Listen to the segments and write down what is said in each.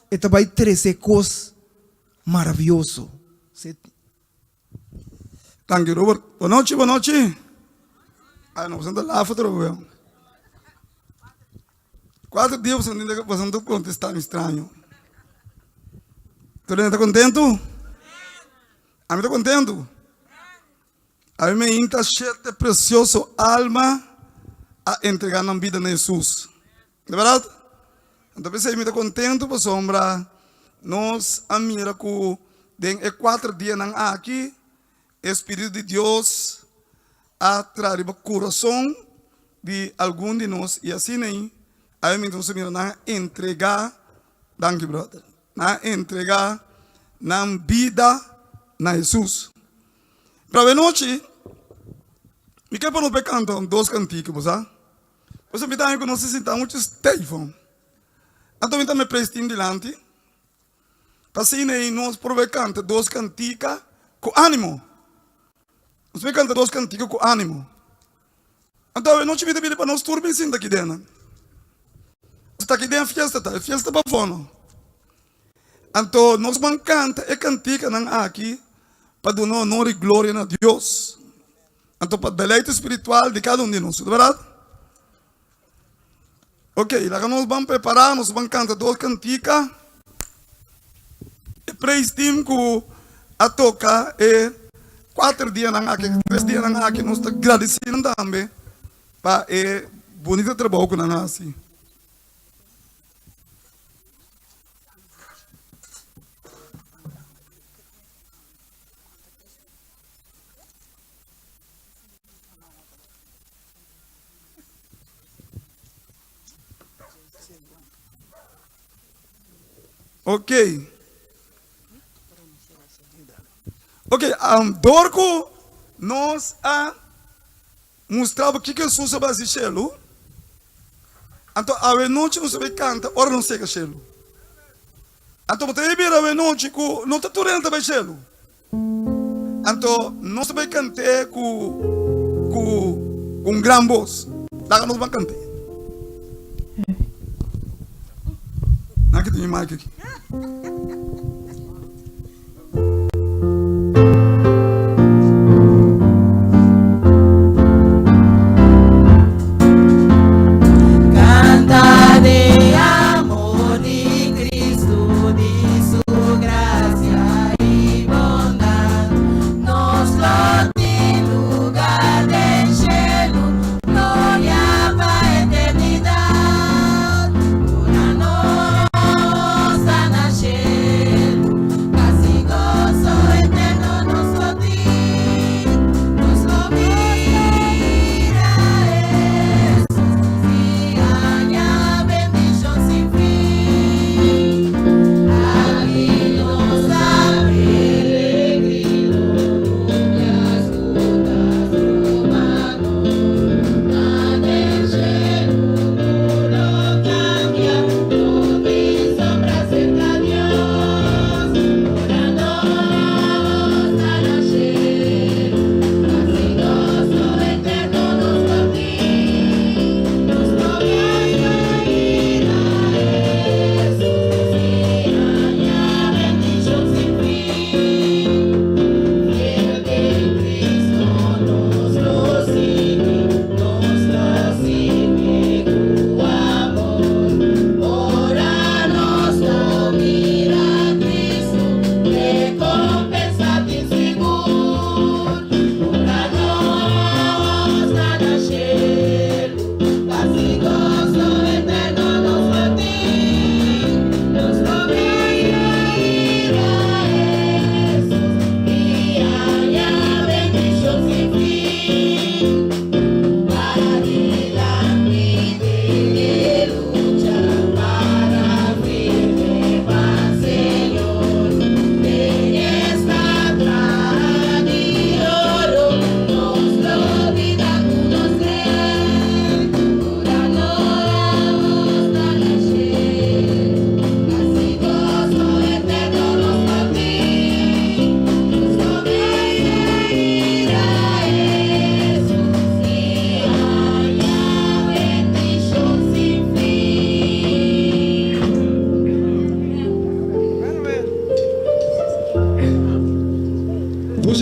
e ta bai trese kos maravioso. Danki Robert. Bonochi bonochi. Ay no boso ta lafa trobe. Kuater dia boso no boso no ta kontestá mi straño. Tur hende ta kontentu? Ami ta kontentu. Ami me hinta shete presioso alma a entregá nan bida na Hesus. Di bèrdat? Anto p'esei mi ta kontentu pasobra nos a mira ku den e kuater dianan aki e Spiritu di Dios a traha riba kurason di algun di nos i asina ei awe mi nos a mira nan a entregá, danki bròder, nan a entregá nan bida na Hesus. Pero awe nochi mi ke pa nos bai kanta dos kantika, bo sa? Pasobra mi ta haña ku nos ta sinta muchu stijf. Anto mi ta me preis tin dilanti. Pa asina ei nos por bai kanta dos kantika ku ánimo. Nos bai kanta dos kantika ku ánimo. Anto awe nochi mi ta pidi pa nos tur bin sinta aki den. Nos ta aki den fiesta ta, e fiesta pa fono. Anto nos ban kanta e kantikanan aki pa duna honor i gloria na Dios. Anto pa deleite spiritual di kada un di nos, ta berdad? Ok, laga nos ban prepara, nos ban kanta dos kantika. E praise team ku a toka e kuater dianan aki, tres dianan aki, nos ta gradisi nan tambe pa e bunita trabou ku nan a hasi. Ok. Ok, um, door ku nos a mustra bo kiko Hesus a basi shelu, anto awe nochi nos a bai kanta ora nos yega shelu. Anto bo ta bira awe nochi ku no ta tur hende ta bai shelu. Anto nos ta bai kant'é ku ku un gran bos. Laga nos ban kant'é. Nan ki tin mi mic aki. Canta de amor di Cristo, di su gracia y bondad. Nos lo tin lugar den cielo, gloria pa eternidad. Ora nos ta na cielo.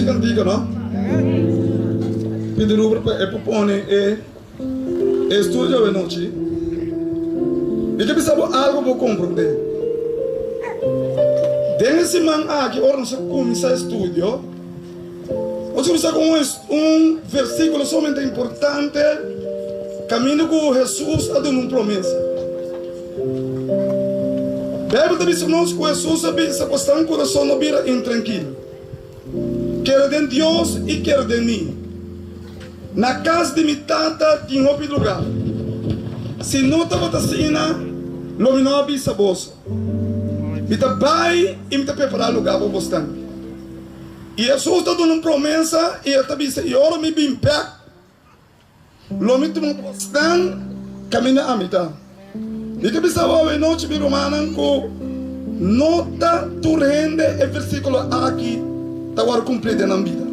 Dushi kantika no? Pidi Rubert pa e por pone e estudio awe nochi. Mi ke bisa bo algo bo komprondé. Den e siman aki ora nos a kuminsá estudio, nos a kuminsá ku un versíkulo sumamente importante kaminda ku Hesus a duna un promesa. Beibel ta bisa nos ku Hesus a bisa ku esnan kurason no bira intrankil. Kere den Dios i kere den mi. Na kas di mi Tata tin hopi lugá. Si no tabata asina, lo mi no a bisa boso. Mi ta bai i mi ta prepará lugá pa bosnan. I Hesus ta duna un promesa i e ta bisa, I ora mi bin bèk, Lo mi tuma bosnan kaminda ami ta. Mi ta bisa bo awe nochi, mi rumannan, ku no ta tur hende e versíkulo aki ta wòrdu kumplí den nan bida.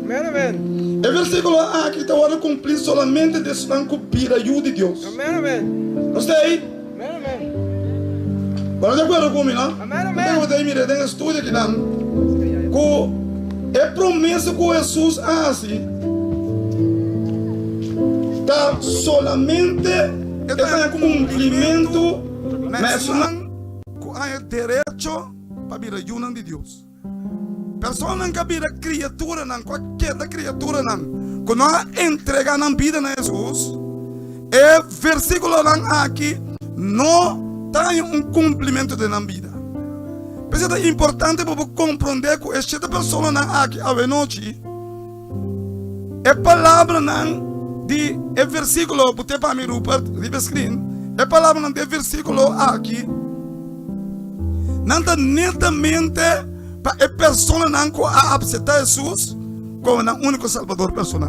E versíkulo aki ta wòrdu kumplí solamente den esnan ku bira yu di Dios. Nos ta ei? Bo no ta akuerdo ku mi, no? Bo ta ku mira den e studio akinan ku e promesa ku Hesus a hasi ta solamente e ta kumplimentu na esunnan ku haña derecho pa bira yunan di Dios. Personanan ku a bira kriaturanan, ku a keda kriaturanan, ku no a entregá nan bida na Hesus, e versíkulonan aki no ta haña un kumplimentu den nan bida. P'esei ta importante pa bo komprondé ku e shete personanan aki awenochi, E palabranan di e versíkulo, bo te pa mi Rupert riba e screen, e palabranan di e versíkulo aki, nan ta netamente pa e personanan ku a apseptá Hesus komo nan úniko Salbador personal.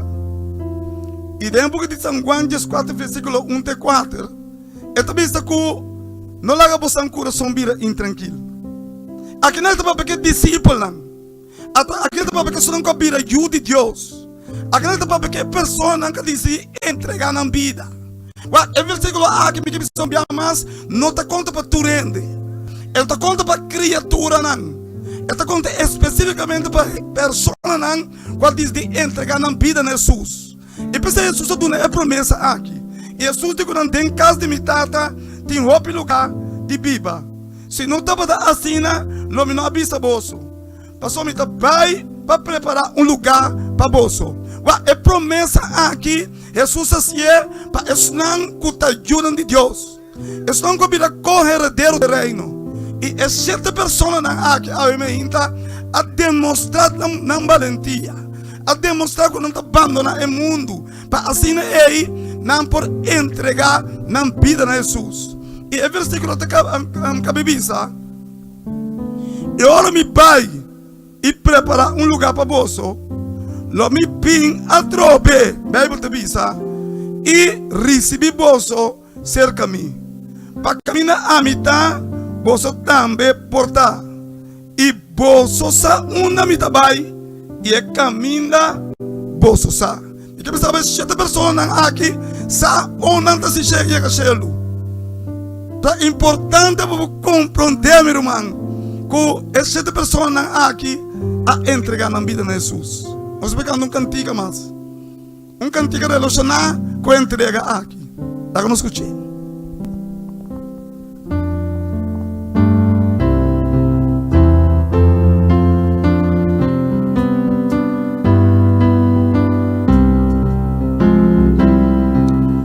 I den e buki di San Juan 14 versíkulo 1 te 4, e ta bisa ku no laga bosan kurason bira intrankil. Aki nan e ta papia ku e disipelnan. Ata aki ta papia ku esunnan ku a bira yu di Dios. Aki ta papia ku e personanan ku a disidí entregá nan bida. Wak, e versíkulo aki mi ke bisa un bia mas, no ta konta pa tur hende. E no ta konta pa kriaturanan. E ta konta espesífikamente pa personanan ku a disidí entregá nan bida na Hesus. I p'esei Hesus a duna e promesa aki. I Hesus di ku nan, Den kas di mi Tata tin hopi lugá di biba. Si no tabata asina, lo mi no a bisa boso, pasobra mi ta bai pa prepará un lugá pa boso. Wak, e promesa aki Hesus a hasié pa esnan ku ta yunan di Dios, esnan ku a bira ko-heredero di Reino. I e shete personanan aki awe mainta a demostrá nan balentia, a demostrá ku nan ta bandoná e mundu pa asina ei nan por entregá nan bida na Hesus. I e versíkulo ta kaba bisa, I ora mi bai i prepará un lugá pa boso, lo mi bin atrobe, Beibel ta bisa, i risibí boso serka mi, pa kaminda ami ta, boso tambe por ta. I boso sa unda mi ta bai i e kaminda boso sa. Mi ke bisa e shete personanan aki sa on nan ta si yega shelu. Ta importante pa bo komprondé, mi ruman, ku e shete personanan aki a entregá nan bida na Hesus. Nos por kanta un kantika mas. Un kantika relashoná ku e entrega aki. Laga nos skuch'é.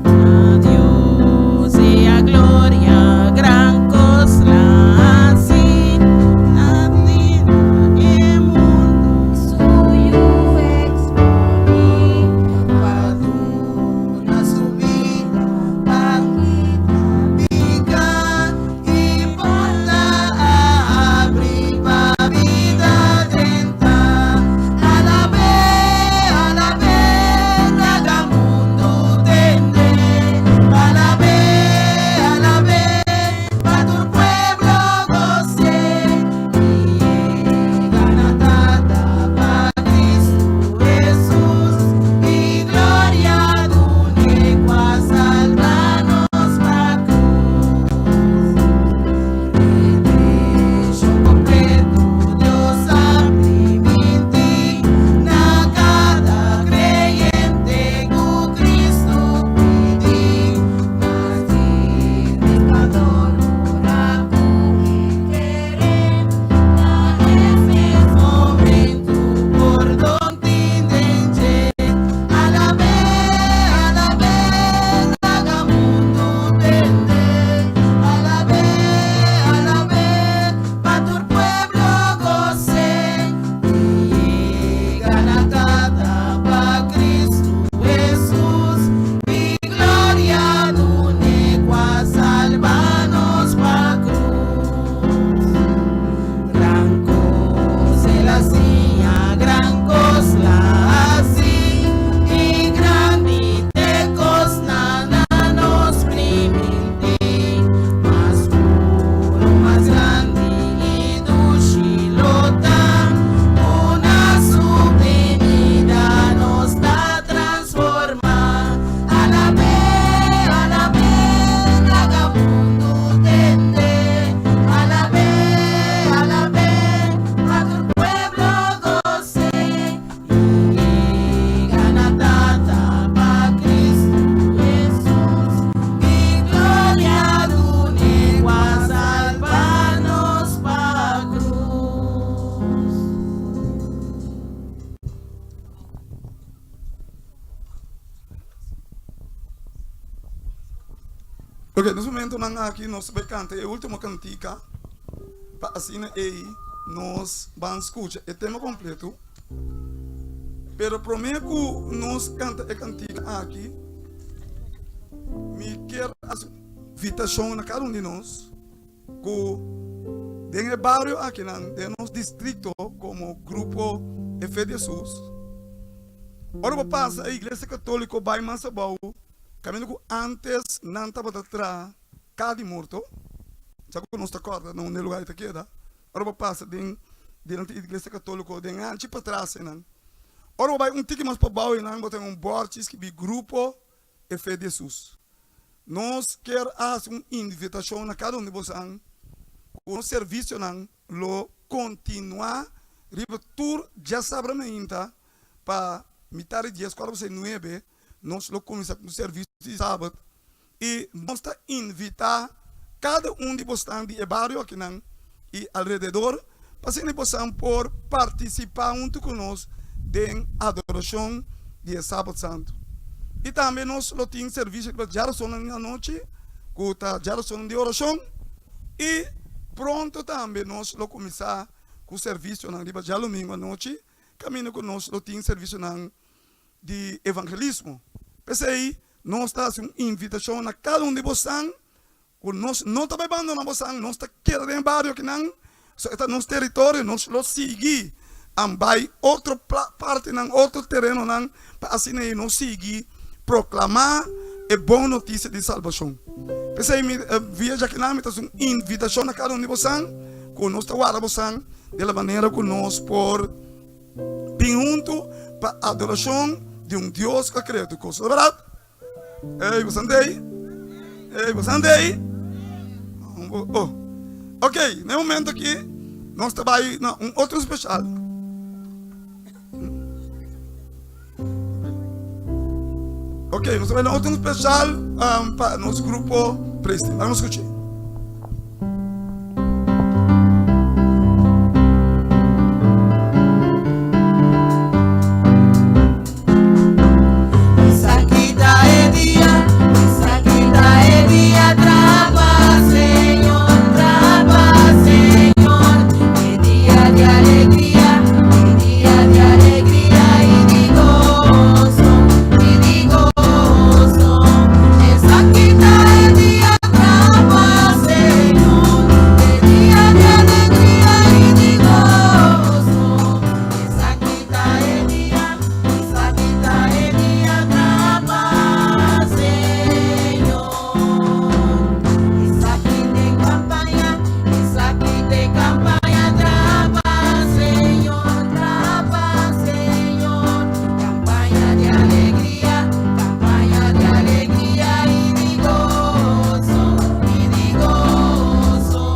A Dios sea gloria, gran cos la haci, na tierra e mundo. Su yu exponí pa duna su bida pa. Ok, nos momentonan aki nos ta bai kanta e ultimo kantika pa asina ei nos ban skucha e tema kompleto. Pero prome ku nos kanta e kantika aki, mi kier hasi un invitashon na kada un di nos ku den e bario akinan, den nos distrikto komo Grupo E Fe di Hesus, ora bo pasa e iglesia katoliko bai mas abou, Kaminda ku ántes nan tabata traha ka di morto, sa ku nos ta kòrda na unda e lugar ei ta keda, ora bo pasa den dilanti di iglesia katóliko den hanchi patras einan, ora bo bai un tiki mas pabou einan bo ta un bòrchi skibí Grupo E Fe di Hesus. Nos kier a hasi un invitashon na kada un di bosan ku nos servisionan lo kontinuá riba tur djasabra mainta pa mitar di dies kuarto pa nuebe. Nos lo kuminsá ku servisio di sabat i nos ta invitá kada un di bosnan di e bario akinan i alrededor pa asina bosan por partisipá huntu ku nos den adorashon di e Sabat Santu. I tambe nos lo tin servisio riba djarasonnan di anochi ku ta djarasonnan di orashon i pronto tambe nos lo kuminsá ku servisionan riba djalumingu anochi kaminda ku nos lo tin servisionan di evangelismo. P'esei nos ta hasi un invitashon na kada un di bosan ku nos no ta bai bandona bosan, nos ta keda den e bario akinan, so e ta nos teritorio, nos lo sigui an bai otro partinan, otro terenonan pa asina ei nos sigui proklamá e bon notisia di salbashon. P'esei mi via djakinan mi ta hasi un invitashon na kada un di bosan ku nos ta warda bosan di la manera ku nos por Bin huntu pa adorashon di un Dios ku a krea tur kos. Ta bèrdat? Ey, bo san dei? Ey, bo san dei? Oh. Ok, na e momento aki nos ta bai na un otro speshal. Ok, nos ta bai na otro speshal um, pa nos grupo Praise Team. Laga nos skucha. Esaki ta e dia, esaki ta e dia, trapa Señor, trapa Señor, e dia di alegria, e dia di alegria i di goso, i di goso. Esaki ta e dia, trapa Señor, e dia di alegria i di goso. Esaki ta e dia, esaki ta e dia, trapa Señor. Esaki t'e campaña, esaki t'e campaña, trapa Señor, trapa Señor. Campaña di alegria, campaña di alegria y di gozo, y di gozo.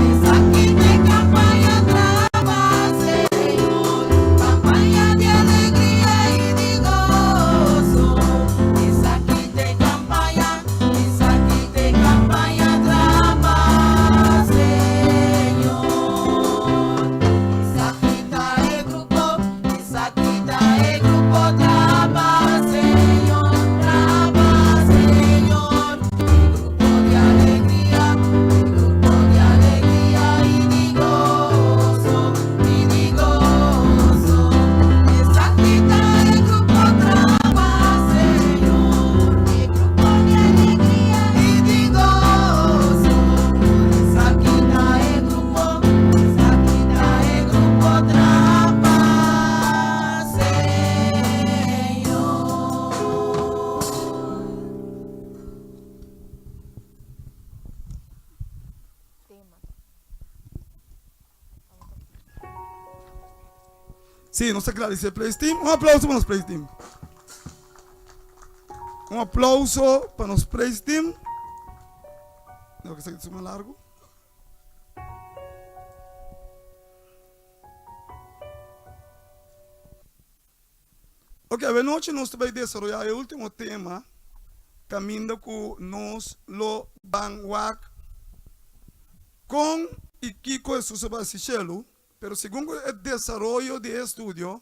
Esaki t'e campaña, trapa Señor, campaña di alegria y di gozo. Esaki t'e campaña, esaki t'e campaña, trapa Señor. Esaki ta e grupo, esaki ta e grupo, trapa Señor, trapa Señor. E grupo di alegria, e grupo di alegria y di gozo, y di gozo. Esaki ta e grupo, trapa Señor, e grupo di alegria y di gozo. Esaki ta e grupo, esaki ta e grupo, trapa Señor. Sí, nos ta gradisé Praise Team. Un aplauso pa nos Praise Team. Un aplauso pa nos Praise Team. No, que esaki ta suma largo. Ok, awenochi nos ta bai desaroyá e último tema kaminda ku nos lo ban wak kon i kiko Hesus a bai hasi shelu. Pero segun ku e desaroyo di e estudio,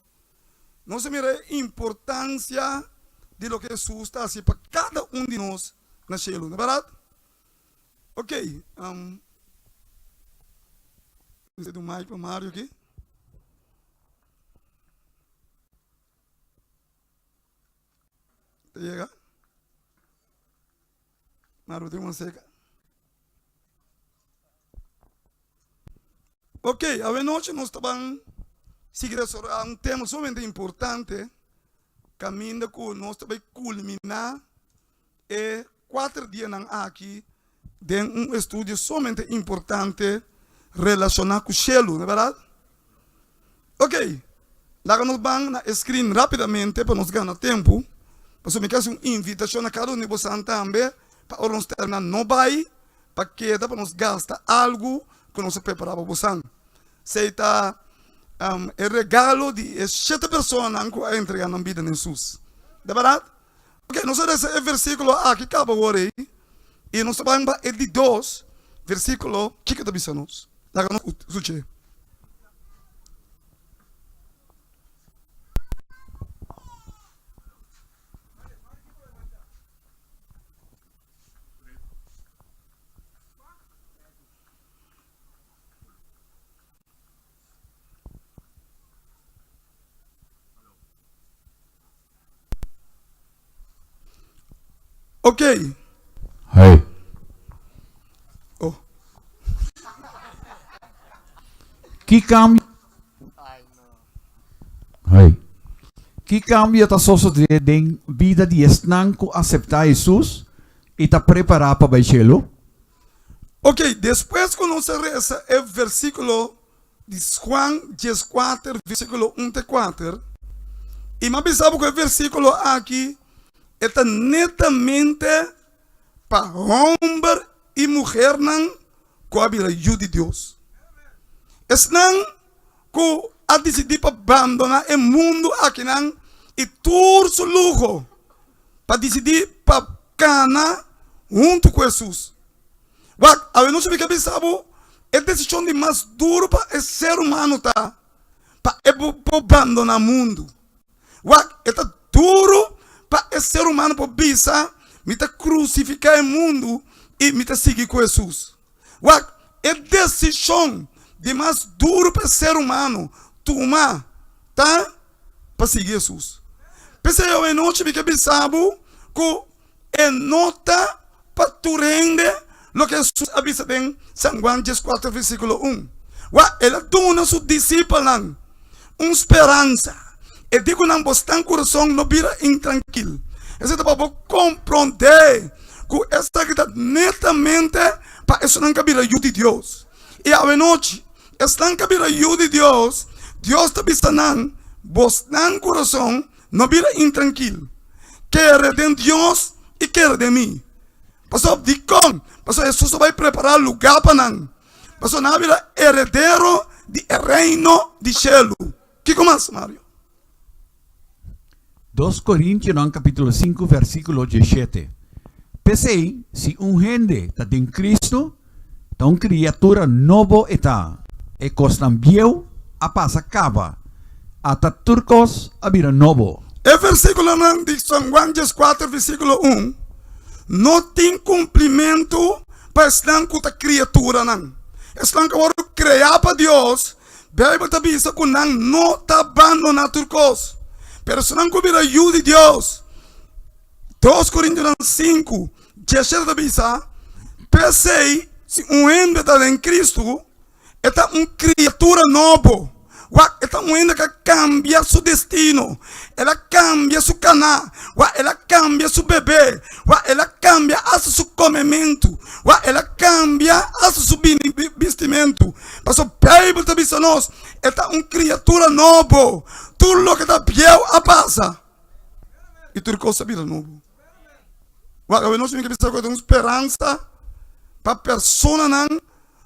nos a mira e importansia di loke Hesus ta hasi pa kada un di nos na shelu, no bèrdat? Ok, um, mester di un mic pa Mario aki. Ta yega? Mario tin un seca. Ok, awe nochi nos ta ban sigui resolve un tema sumamente importante caminda cu nos ta bay culmina e cuater dianan aki den un estudio sumamente importante relaciona cu shelu, no berdad? Ok, laga nos ban na e screen rapidamente pa nos gana tempu, pasobra mi ke hasi un invitacion na cada un di bosan tambe pa ora nos termina no bay pa keda pa nos gasta algu ku nos a prepará pa bosan. Esei ta e regalo di e shete personanan ku a entregá nan bida na Hesus. Ta bèrdat? Oke, nos a lesa e versíkulo aki kaba awor ei, i nos ta bai pa e di dos versíkulo. Kiko ta bisa nos? Laga nos skuch'é. Ok. Hey. Oh. Ki cambio? Hey. Ki cambio ta sosode den bida di esnan cu acepta Jesus y ta prepara pa bay cielo? Ok, despues cu nos a reza e versiculo di Juan dieskuater versiculo un te kuater, y mi a bisa bo cu e versiculo aki e ta netamente pa homber y muhernan cu a bira yu di Dios. Esnan cu a dicidi pa bandona e mundu akinan y tur su luho pa dicidi pa cana hunto cu Jesus. Wak, awe nochi mi ke bisa bo, e decision di mas duro pa e ser humano ta pa e por bandona mundu. Wak, e ta duru pa e ser humano por bisa, Mi ta krusifiká e mundu i mi ta sigui ku Hesus. Wak, e desishon di mas duru pa e ser humano tuma ta pa sigui Hesus. P'esei awenochi mi ke bisa bo ku e no ta pa tur hende loke Hesus a bisa den San Juan dieskuater versíkulo un. Wak, el a duna su disipelnan un speransa. E di ku nan, Bosnan kurason no bira intrankil. Esei ta pa bo komprondé ku esaki ta netamente pa esunnan ku a bira yu di Dios. I awenochi, esnan ku a bira yu di Dios, Dios ta bisa nan, Bosnan kurason no bira intrankil. Kere den Dios i kere den mi. Pasobra dikon? Pasobra Hesus ta bai prepará lugá pa nan. Pasobra nan a bira heredero di e reino di shelu. Kiko mas, Mario? Dos Korintionan kapítulo sinku vèrsikulo diesshete P'esei, si un hende ta den Kristu, ta un kriatura nobo e ta, e kosnan bieu a pasa kaba, ata tur kos a bira nobo. E versíkulonan di San Juan dieskuater versíkulo un no tin kumplimentu pa esnan ku ta kriaturanan. Esnan ku a wòrdu kreá pa Dios, Beibel ta bisa ku nan no ta bandoná tur kos. Pero esnan ku bira yu di Dios, Dos Korintionan sinku, diesshete ta bisa, P'esei, si un hende ta den Kristu, E ta un kriatura nobo. Wak, e ta un hende ku a kambia su destino. El a kambia su kaná. Wak, el a kambia su bebé. Wak, el a kambia asta su komementu. Wak, el a kambia asta su bistimentu. Pasobra Beibel ta bisa nos, e ta un kriatura nobo. Tur loke ta bieu a pasa i tur kos a bira nobo. Wak, awe nos tin ke bisa ku e ta un speransa pa personanan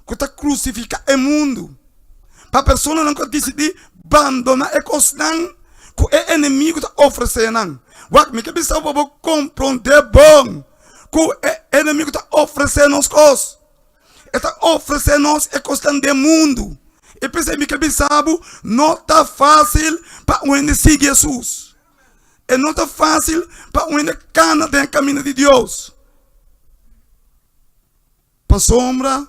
ku ta krusifiká e mundu, pa personanan ku a disidí bandoná e kosnan ku e enemigu ta ofresé nan. Wak, mi ke bisa bo pa bo komprondé bon ku e enemigu ta ofresé nos kos. E ta ofresé nos e kosnan den mundu. I p'esei mi ke bisa bo, no ta fásil pa un hende sigui Hesus. E no ta fásil pa un hende kana den e kaminda di Dios. Pasobra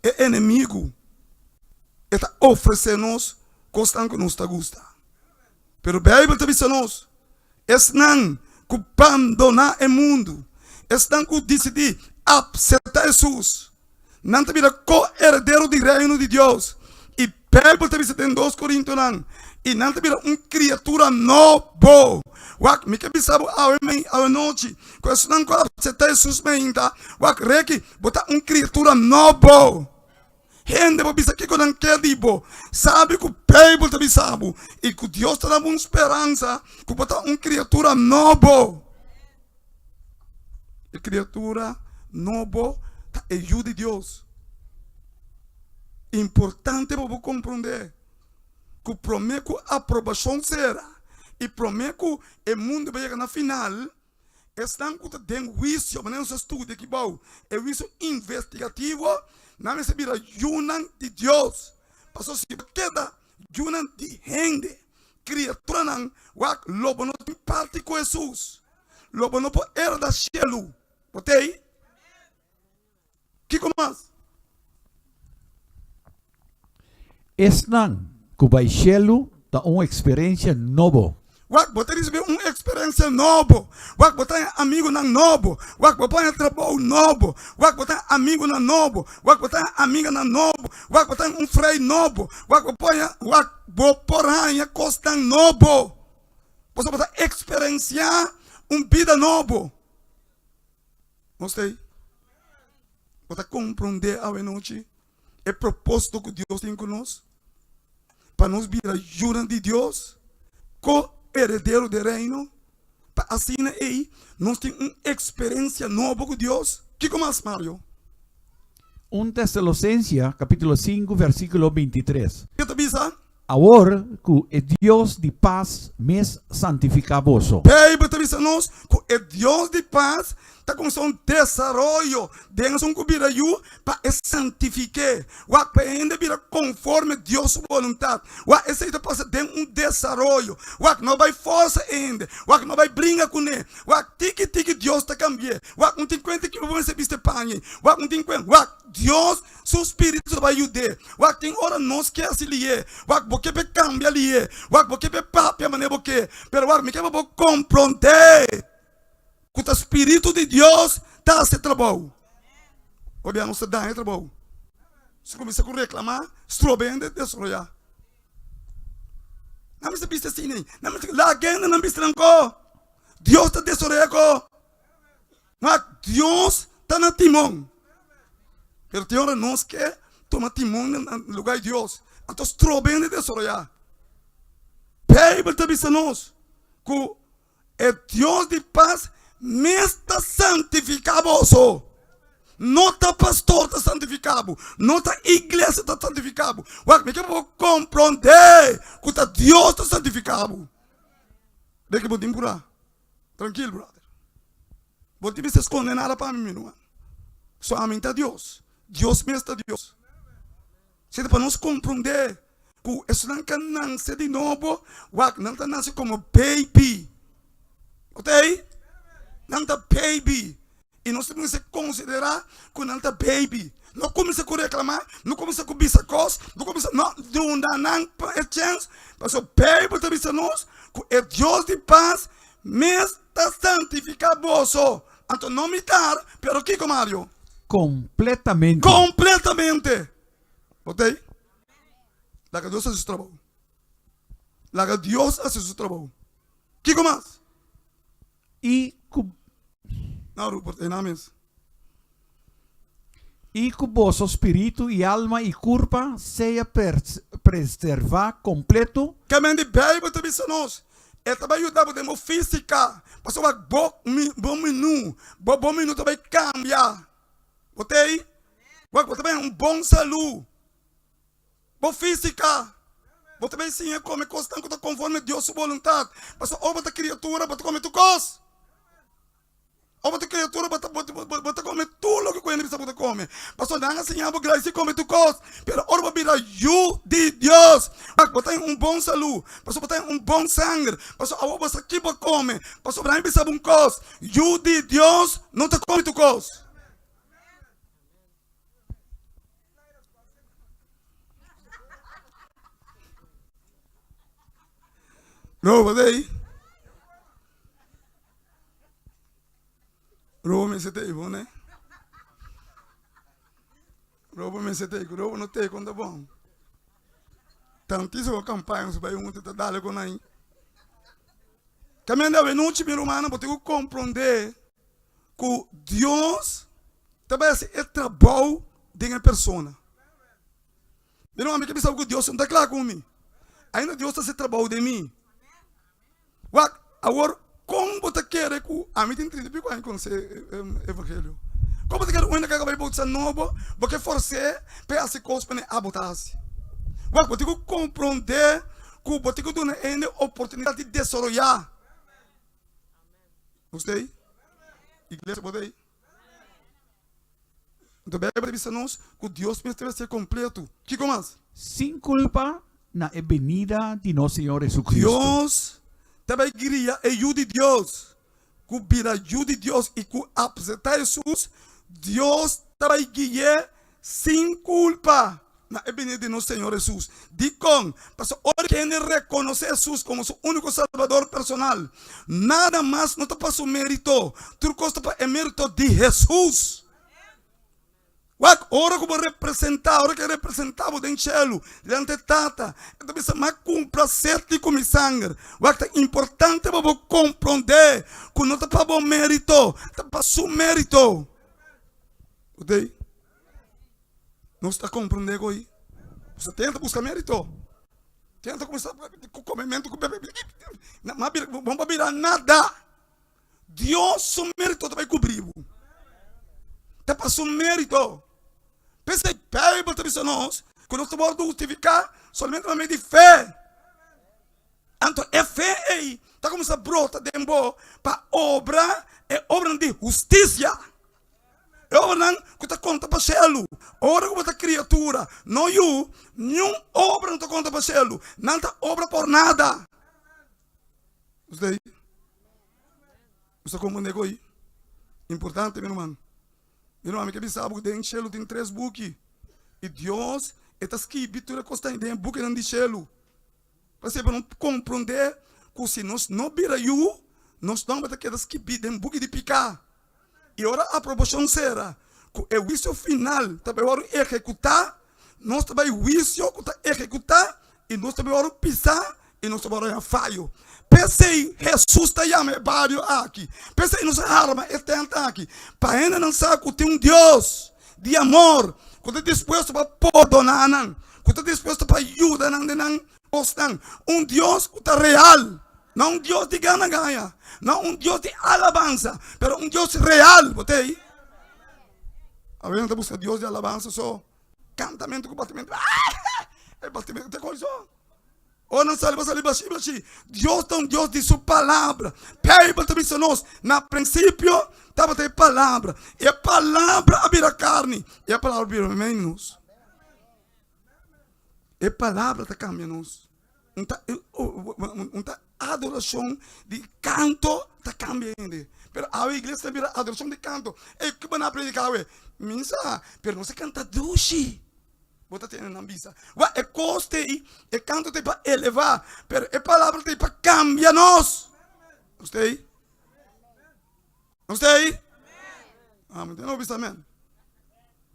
e enemigu e ta ofresé nos kosnan ku nos ta gusta. Pero Beibel ta bisa nos, Esnan ku bandoná e mundu, esnan ku disidí apseptá Hesus, nan ta bira ko-heredero di Reino di Dios. I Beibel ta bisa den Dos Korintonan, I nan ta bira un kriatura nobo. Wak, mi ke bisa bo awe mei, awe nochi, ku esnan ku apseptá Hesus meinta, wak, reki, bo ta un kriatura nobo. Hende por bisa kiko nan ke di bo. Sabi ku Beibel ta bisa bo i ku Dios ta dabo un speransa ku bo ta un kriatura nobo. E kriatura nobo ta e Yu di Dios. Importante pa bo komprondé ku promé ku aprobashon sera i promé ku e mundu bai yega na final, Esnan ku ta den huisio, manera nos a studia aki bou, e huisio investigativo, nan mester bira yunan di Dios. Pasobra si bo keda yunan di hende, kriaturanan, wak, lo bo no tin parti ku Hesus. Lo bo no por herda shelu. Bo ta ei? Kiko mas? Esnan ku bai shelu ta un eksperensia nobo. Wak, bo ta risibí un eksperensia nobo. Wak, bo ta haña amigunan nobo. Wak, bo por haña trabou nobo. Wak, bo ta haña amigunan nobo. Wak, bo ta haña amiganan nobo. Wak, bo ta haña un frei nobo. Wak, bo por haña, wak, bo por haña kosnan nobo. Pasobra bo ta eksperensiá un bida nobo. Nos ta ei. Bo ta komprondé awenochi e propósito ku Dios tin ku nos? Pa nos bira yunan di Dios, ko-heredero di e Reino, pa asina ei nos tin un eksperensia nobo ku Dios. Kiko mas, Mario? Un Tesalosensia kapítulo sinku versíkulo bintitres. Ke ta bisa? Awor ku e Dios di pas mes santifiká boso. Beibel ta bisa nos ku e Dios di pas ta kuminsá un desaroyo den esun ku bira yu pa e santifik'é. Wak pa e hende bira konforme Dios su boluntat. Wak esei ta pasa den un desaroyo. Wak no bai forsa e hende. Wak no bai bringa kuné. Wak tiki tiki Dios ta kambi'é. Wak un tin kuenta kiba bo mester bisti paña ei. Wak un tin kuenta. Wak Dios Su spiritu ta bai yud'é. Wak tin ora nos ke hasi lié. Wak bo ke p'e kambia lié. Wak bo ke p'e papia manera bo ke. Pero wak mi ke pa bo komprondé ku ta spiritu di Dios ta hasi e trabou. Hopi bia nos ta daña e trabou. Si kuminsá ku reklamá, stroba hende desaroyá. Nan mester bisti asina ei. Nan mester laga hende nan bisti nan ko. Dios ta desaroyá ko. Ma Dios ta na timon. Pero tin ora nos ke tuma timon na lugar di Dios. Anto stroba hende desaroyá. Beibel ta bisa nos ku e Dios di pas mes ta santifiká boso. No ta pastor ta santifiká bo, no ta iglesia ta santifiká bo. Wak, mi ke pa bo komprondé ku ta Dios ta santifiká bo. Deki bo tin purá. Trankil brother. Bo tin mester skonde nada pa mi mi ruman. So ami ta Dios. Dios mes ta Dios. Sete pa nos komprondé ku esunnan ka nanse di nobo, wak nan ta nase komo baby. Otei? Nan ta baby. I nos ta kuminsá konsiderá ku nan ta baby. No kuminsá ku reklamá, no kuminsá ku bisa kos, no kuminsá, no, duna nan e chèns, pasobra Beibel ta bisa nos ku e Dios di pas mes ta santifiká boso. Anto no mitar, pero kiko, Mario? Kompletamente. Kompletamente! Bo ta ei? Laga Dios hasi su trabou. Laga Dios hasi su trabou. Kiko mas? I ku. Na Rupert, einan mes. I ku boso spiritu i alma i kurpa sea preservá kompletu. Kemen di Beibel ta bisa nos, E ta bai yuda bo den bo físika, pasobra bo bo minú, bo bo minú ta bai kambia. Bo ta ei? Wak, bo ta bai un bon salú. Bo físika. Bo ta bai siña kome kosnan ku ta konforme Dios su boluntat. Pasobra ora bo ta kriatura, bo ta kome tur kos. Ora bo ta kriatura, bo ta bo ta kome tur loke ku hende bisa bo ta kome. Pasobra nan a siña bo gracia kome tur kos. Pero ora bo bira yu di Dios, bo ta den un bon salú, pasobra bo ta den un bon sanger, pasobra awor bo sa ki bo kome. Pasobra nan a bisa bo un kos, yu di Dios no ta kome tur kos. Robo ta ei. Robo mester ta ei bon ne. Robo mester ta ei, ku robo no ta ei kon ta bon. Tantísimo kampaña nos bai huntu ta dale ku nan. Kaminda awenochi mi rumannan bo tin ku komprondé ku Dios ta bai hasi e trabou den e persona. Mi ruman mi ke bisa bo ku Dios no ta kla ku mi. Ainda Dios ta hasi trabou den mi. Wak, awor kon bo ta kere ku ami tin trinta i piko aña konosé evangelio? Kon bo ta kere un hende ku a kaba di bautisa nobo, bo ke fors'é pa e hasi kos ku abo ta hasi? Wak, bo tin ku komprondé ku bo tin ku duna e hende oportunidat di desaroyá. Bo sta ei? Iglesia, bo ta ei? Anto Bijbel ta bisa nos ku Dios mester ser kompleto. Kiko mas? Sin kulpa na e benida di nos Señor Jesucristo. Dios ta bai gria e Yu di Dios ku bira Yu di Dios i ku apseptá Hesus, Dios ta bai gui'é sin kulpa na e benida di nos Señor Hesus. Dikon? Pasobra ora ku hende rekonosé Hesus komo su úniko Salbador personal, nada mas no ta pa su mérito, tur kos ta pa e mérito di Hesus. Wak, ora ku bo representá, ora ku e representá bo den shelu, dilanti e Tata, e ta bisa, M'a kumpra seti ku mi sanger. Wak, ta importante pa bo komprondé ku no ta pa bo mérito, ta pa su mérito. Bo ta ei? Nos ta komprondé ku ei. Nos ta tenta buska mérito. Tenta kuminsá ku komementu, ku bebe. Ma bira, bo no por bira nada. Dios su mérito ta bai kubrí bo. Ta pa su mérito. P'esei Beibel ta bisa nos ku nos ta wòrdu hustifiká solamente pa medio di fe. Anto e fe ei ta kuminsá brota den bo pa obra e obranan di hustisia. E obranan ku ta konta pa shelu. Ora ku bo ta kriatura, no yu, niun obra no ta konta pa shelu. Nan ta obra por nada. Usted ei? Bo sa komprendé ku ei? Importante, mi ruman. Mi ruman, mi ke bisa bo ku den shelu tin tres buki. I Dios e ta skibi tur e kos ta den e bukinan di shelu. P'esei bo no komprendé ku si nos no bira yu, nos nòmber ta keda skibí den buki di piká. I ora aprobashon sera ku e huisio final ta bai wòrdu ehekutá, nos ta bai huisio ku ta ehekutá i nos ta bai wòrdu pisá i nos ta bai wòrdu haña fayo. P'esei Hesus ta yama e bario aki, p'esei nos a harma e tènt aki, pa hendenan sa ku tin un Dios di amor ku ta dispuesto pa pordoná nan, ku ta dispuesto pa yuda nan den nan kosnan, un Dios ku ta real. No un Dios di gana gaña, no un Dios di alabansa, pero un Dios real. Bo ta ei? Awe nan ta buska Dios di alabansa so, kantamentu ku batimentu. E batimentu te koi so. Ora nan sali, bo sali bashi bashi. Dios ta un Dios di su palabra. Beibel ta bisa nos, na prinsipio tabata e palabra. E palabra a bira karni. E palabra a bira meimei di nos. E palabra ta kambia nos. Un ta un ta adorashon di kanto ta kambia hende. Pero awe iglesia ta bira adorashon di kanto. Ey, ke bo na prediká awe? Misa, pero nos a kanta dushi. Bo ta tene nan bisa. Wak, e kos ta ei, e kanto ta ei pa elevá, pero e palabra ta ei pa kambia nos. Nos ta ei? Nos ta ei? Amen. No bisa amen.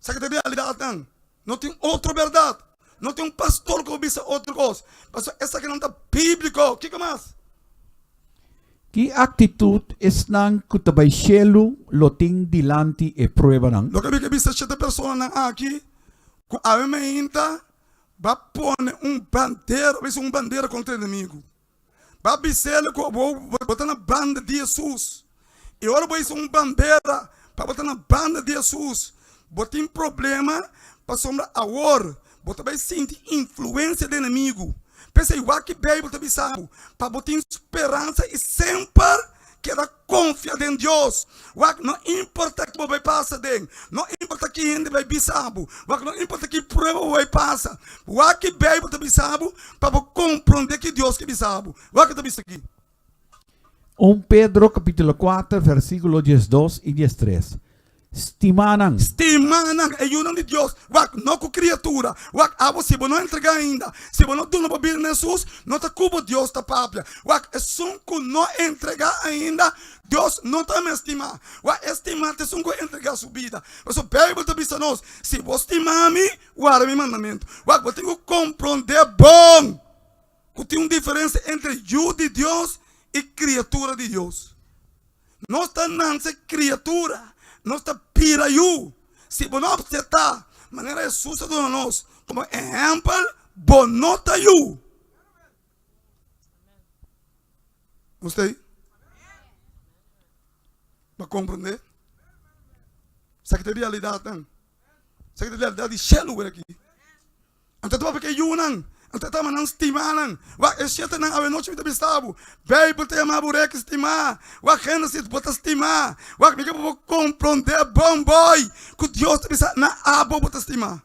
Sa ke ta realidatnan. No tin otro bèrdat. No tin un pastor ku bisa otro kos. Pasobra esakinan ta bíbliko. Kiko mas? Ki aktitut esnan ku ta bai shelu lo tin dilanti e pruebanan? Loke mi ke bisa shete personanan aki ku awe mainta ba pone un bandera, bisa un bandera kontra enemigu. Ba bis'el ku bo bo ta na banda di Hesus. I ora bo hisa un bandera pa bo ta na banda di Hesus, bo tin problema pasobra awor bo ta bai sinti influensia di enemigu. P'esei wak ki Beibel ta bisa bo, pa bo tin speransa i semper Keda konfia den Dios. Wak, no importa ki bo bai pasa den, no importa ki hende bai bisa bo, wak, no importa ki prueba bo bai pasa, wak ki Beibel ta bisa bo pa bo kompronde ki Dios ke bisa bo. Wak ke ta bisa aki. Un Pedro capítulo 4 versículo 12 y 13. Stimanan. Stimanan, e yunan di Dios, wak, no ku kriatura. Wak, abo si bo no entregá ainda, si bo no duna bo bida na Hesus, no ta ku bo Dios ta papia. Wak, esun ku no entregá ainda, Dios no ta mes stimá. Wak, e stimá ta esun ku entregá su bida. Pasobra Beibel ta bisa nos, Si bo stima mi, warda mi mandamentu. Wak, bo tin ku komprondé bon ku tin un diferensia entre yu di Dios i kriatura di Dios. Nos ta nanse kriatura, nos ta bira yu. Si bo no apseptá manera Hesus a duna nos komo ehèmpel, bo no ta yu. Nos ta ei? Bo a komprondé? Esaki ta e realidatnan. Esaki ta e realidat di shelu wor aki. Anto ta papia ku e yunan, anto ta ama nan stimá nan. Wak, e shetenan awenochi mi ta bisa bo, Beibel ta yama bo rek stimá. Wak, Génesis, bo ta stimá. Wak, mi ke pa bo komprondé bon boi ku Dios ta bisa na abo bo ta stimá.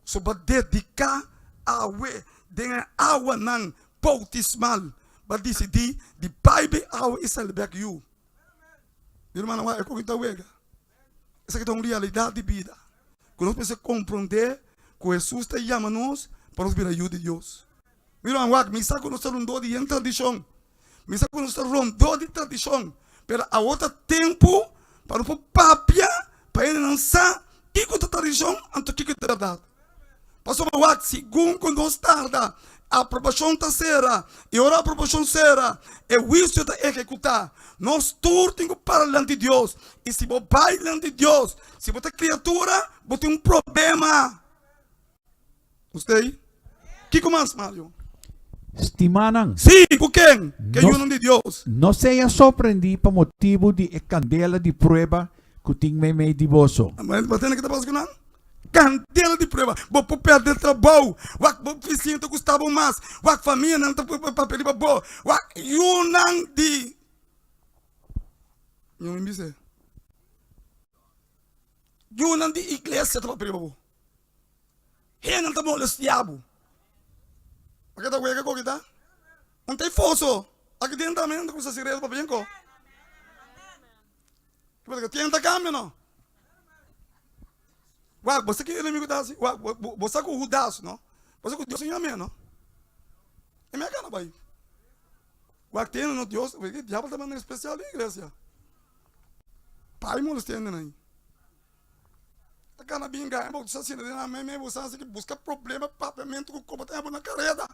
So bo dediká awe den e awanan boutismal, bo a disidí di bai be awe i sali bèk yu. Mi rumannan, wak, e koki ta wega. Esaki ta un realidat di bida ku nos mester komprondé ku Hesus ta yama nos pa nos bira yu di Dios. Mi ruman, wak, mi sa ku nos ta rondó di yen tradishon, mi sa ku nos ta rondó di tradishon, pero awor ta tempu pa nos por papia pa hendenan sa kiko ta tradishon anto kiko ta bèrdat. Pasobra wak, segun ku nos tarda, aprobashon ta sera, i ora aprobashon sera, e huisio ta ehekutá. Nos tur tin ku para dilanti Dios, i si bo bai dilanti Dios, si bo ta kriatura, bo tin un problema. Nos ta ei? Kiko mas, Mario? Stimanan. Sí, ku ken? Ku e yunan di Dios. No sea sorprendí pa motibu di e kandela di prueba ku tin meimei di boso. Bo tende ke ta pasa ku nan? Kandela di prueba. Bo por perde trabou. Wak bo visinho ta gusta bo mas. Wak famianan ta papia riba bo. Wak yunan di. Mi omi bis'é. Yunan di iglesia ta papia riba bo. Hendenan ta molestia bo. Bo ta wega koki ta? Un ta e foso. Aki den tambe nan ta kuminsá hasi redu papia ko. Tiempo ta kambia no. Wak, bo sa ki enemigo ta hasi? Wak, bo sa ku Judas no? Bo sa ku Dios a yam'é no? E mi a gana bai. Wak, tene no Dios, e diabel ta manda espesial den iglesia. Pai molestia hendenan ei. Ta gana bin gana, bo sa sinta den nan mei, bo sa hasi ki buska problema, papiamentu ku koba ta habo na kareda.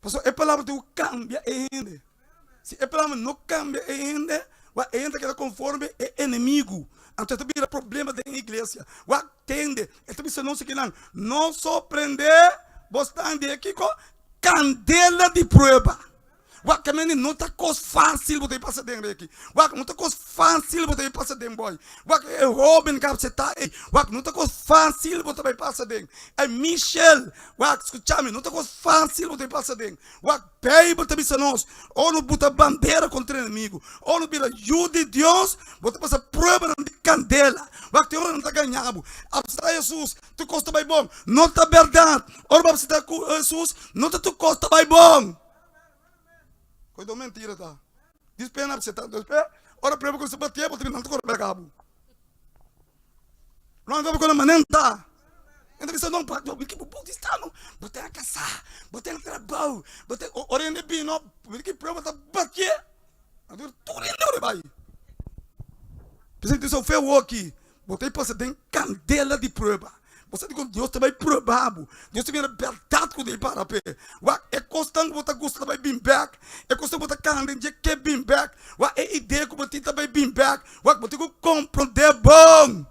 Pasobra e palabra tin ku kambia e hende. Si e palabra no kambia e hende, wak e hende ta keda konforme e enemigu. Anto e ta bira problema den e iglesia. Wak tende, e ta bisa nos akinan, No sorprendé bosnan di e kiko? Kandela di prueba. Wak ke mende no ta kos fásil bo ta pasa den reki. Wak no ta kos fásil bo ta pasa den bòi. Wak e hóben ku a aseptá ei. Wak no ta kos fásil bo ta bai pasa den. Ei Michel, wak skucha mi, no ta kos fásil bo ta bai pasa den. Wak Beibel ta bisa nos, ora bo buta bandera kontra enemigu, ora bo bira yu di Dios, bo ta pasa pruebanan di kandela. Wak te ora nan ta gaña bo. Aseptá Hesus, tur kos ta bai bon. No ta bèrdat. Ora bo aseptá Hesus, no ta tur kos ta bai bon. Koe do mentira ta. Dis pena acepta despues ora prueba ku bo tiempo nan ta kore beka bo. Nan ta kore manen ta. Nan ta bisa no pa mi ki bo bautista no bo ten a kasa bo ten trabou bo ten ora hende bini no ki prueba ta batie nan tur hende ora bai. P'esei tin so fe awoki Bo ta pasa den kandela di prueba. Bo sa dikon Dios ta bai prueba bo. Dios ta mira bèrdat ku ta para p'e. Wak, e kosnan ku bo ta gusta ta bai bin bèk. E kosnan ku bo ta kanda den dje ke bin bèk. Wak, e idea ku bo tin ta bai bin bèk. Wak, bo tin ku komprondé bon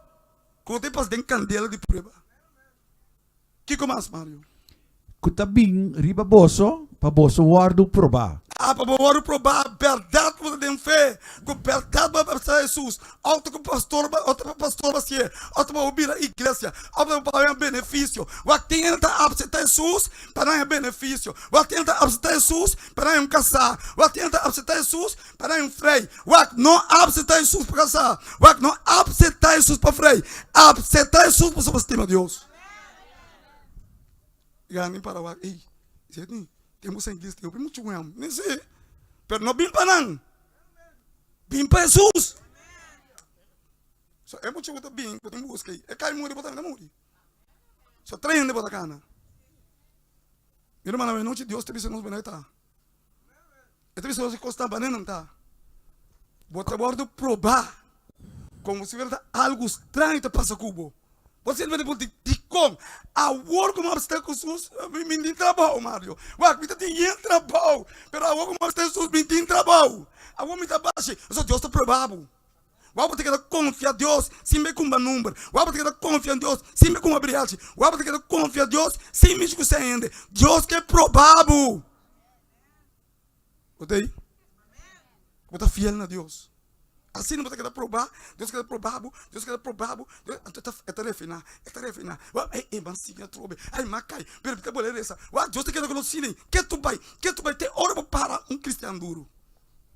ku bo ta pasa den kandela di prueba. Kiko mas, Mario? Ku ta bin riba boso pa boso wòrdu probá. A Pa bo wòrdu probá bèrdat ku bo ta den fe, ku bèrdat bo a baptisá Hesus, òf ta ku pastor ba, òf ta pa pastor basié, òf ta pa bo bira iglesia, òf ta pa bo haña benefisio. Wak tin hende ta apseptá Hesus pa nan haña benefisio. Wak tin hende ta apseptá Hesus pa nan haña un kasá. Wak tin hende ta apseptá Hesus pa nan haña un frei. Wak no apseptá Hesus pa kasá. Wak no apseptá Hesus pa frei. Apseptá Hesus pasobra bo stima Dios. Gani para wak, ey, dice ni, tempo sa iglesia, hopi muchu wem, ni si, pero no bin pa nan, bin pa Jesus. So e mucha ku ta bin ku tin buska ei, e kai muri bo tambe ta muri. So tres hende bo ta kana. Mi rumannan, awe nochi Dios ta bisa nos manera ta. E ta bisa nos e kos ta manera nan ta. Bo ta wòrdu probá komo si fuera ta algu straño ta pasa ku bo. Bo ta sinti bo di dikon awor ku mi a sta ku Hesus mi tin trabou Mario. Wak mi ta tin yen trabou pero awor ku mi a sta Hesus mi tin trabou. Awor mi ta bashi. Pasobra Dios ta proba bo. Wou bo ta keda konfia Dios sin be kumba number. Wou bo ta keda konfia Dios sin be kumba briachi. Wou bo ta keda konfia Dios sin mishi ku sen hende. Dios ke proba bo. Bo ta ei? Bo ta fiel na Dios. Asina bo ta keda proba, Dios keda proba bo, Dios keda proba bo. Anto e ta refina, e ta refina. Wou ei e ban sigui atrobe, ai m'a kai, pero mi ta bolbe resa. Wou Dios ta keda ku nos asina ei. Ke tu bai, ke tu bai te ora bo para un kristian duru.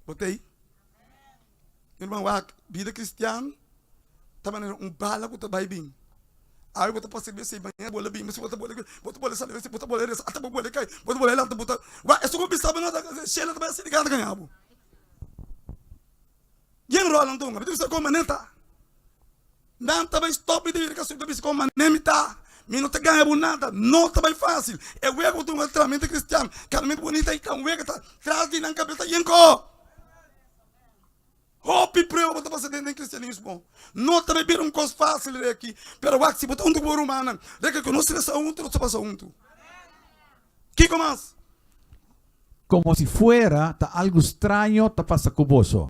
Bo ta ei? Mi ruman wak, bida kristian ta manera un bala ku ta bai bin. Awe bo ta pasa riba esei, mañana bo la bin, bo ta bole, bo ta bole sali, bo ta bole resa, ata bo bole kai, bo ta bole lanta, bo ta, wak, esun ku bisa bo no ta, shela ta bai asina gana ta gaña bo. Yen ròl nan tunga, mi ta bisa kon manera ta. Nan ta bai stòp mi di bira kaso, mi ta bisa kon manera mi ta. Mi no ta gaña bo nada, no ta bai fásil. E wega ku tunga ta traha mente kristian, kanamentu bunita i ta un wega ta tras di nan kabes ta yen ko. Hopi prueba bo ta pasa den den cristianismo. No ta bay bira un cos facil reki, pero wak si bo ta hunto cu bo rumannan, reki cu nos resa hunto, nos ta pasa hunto. Kico mas? Como si fuera ta algu straño ta pasa cu boso.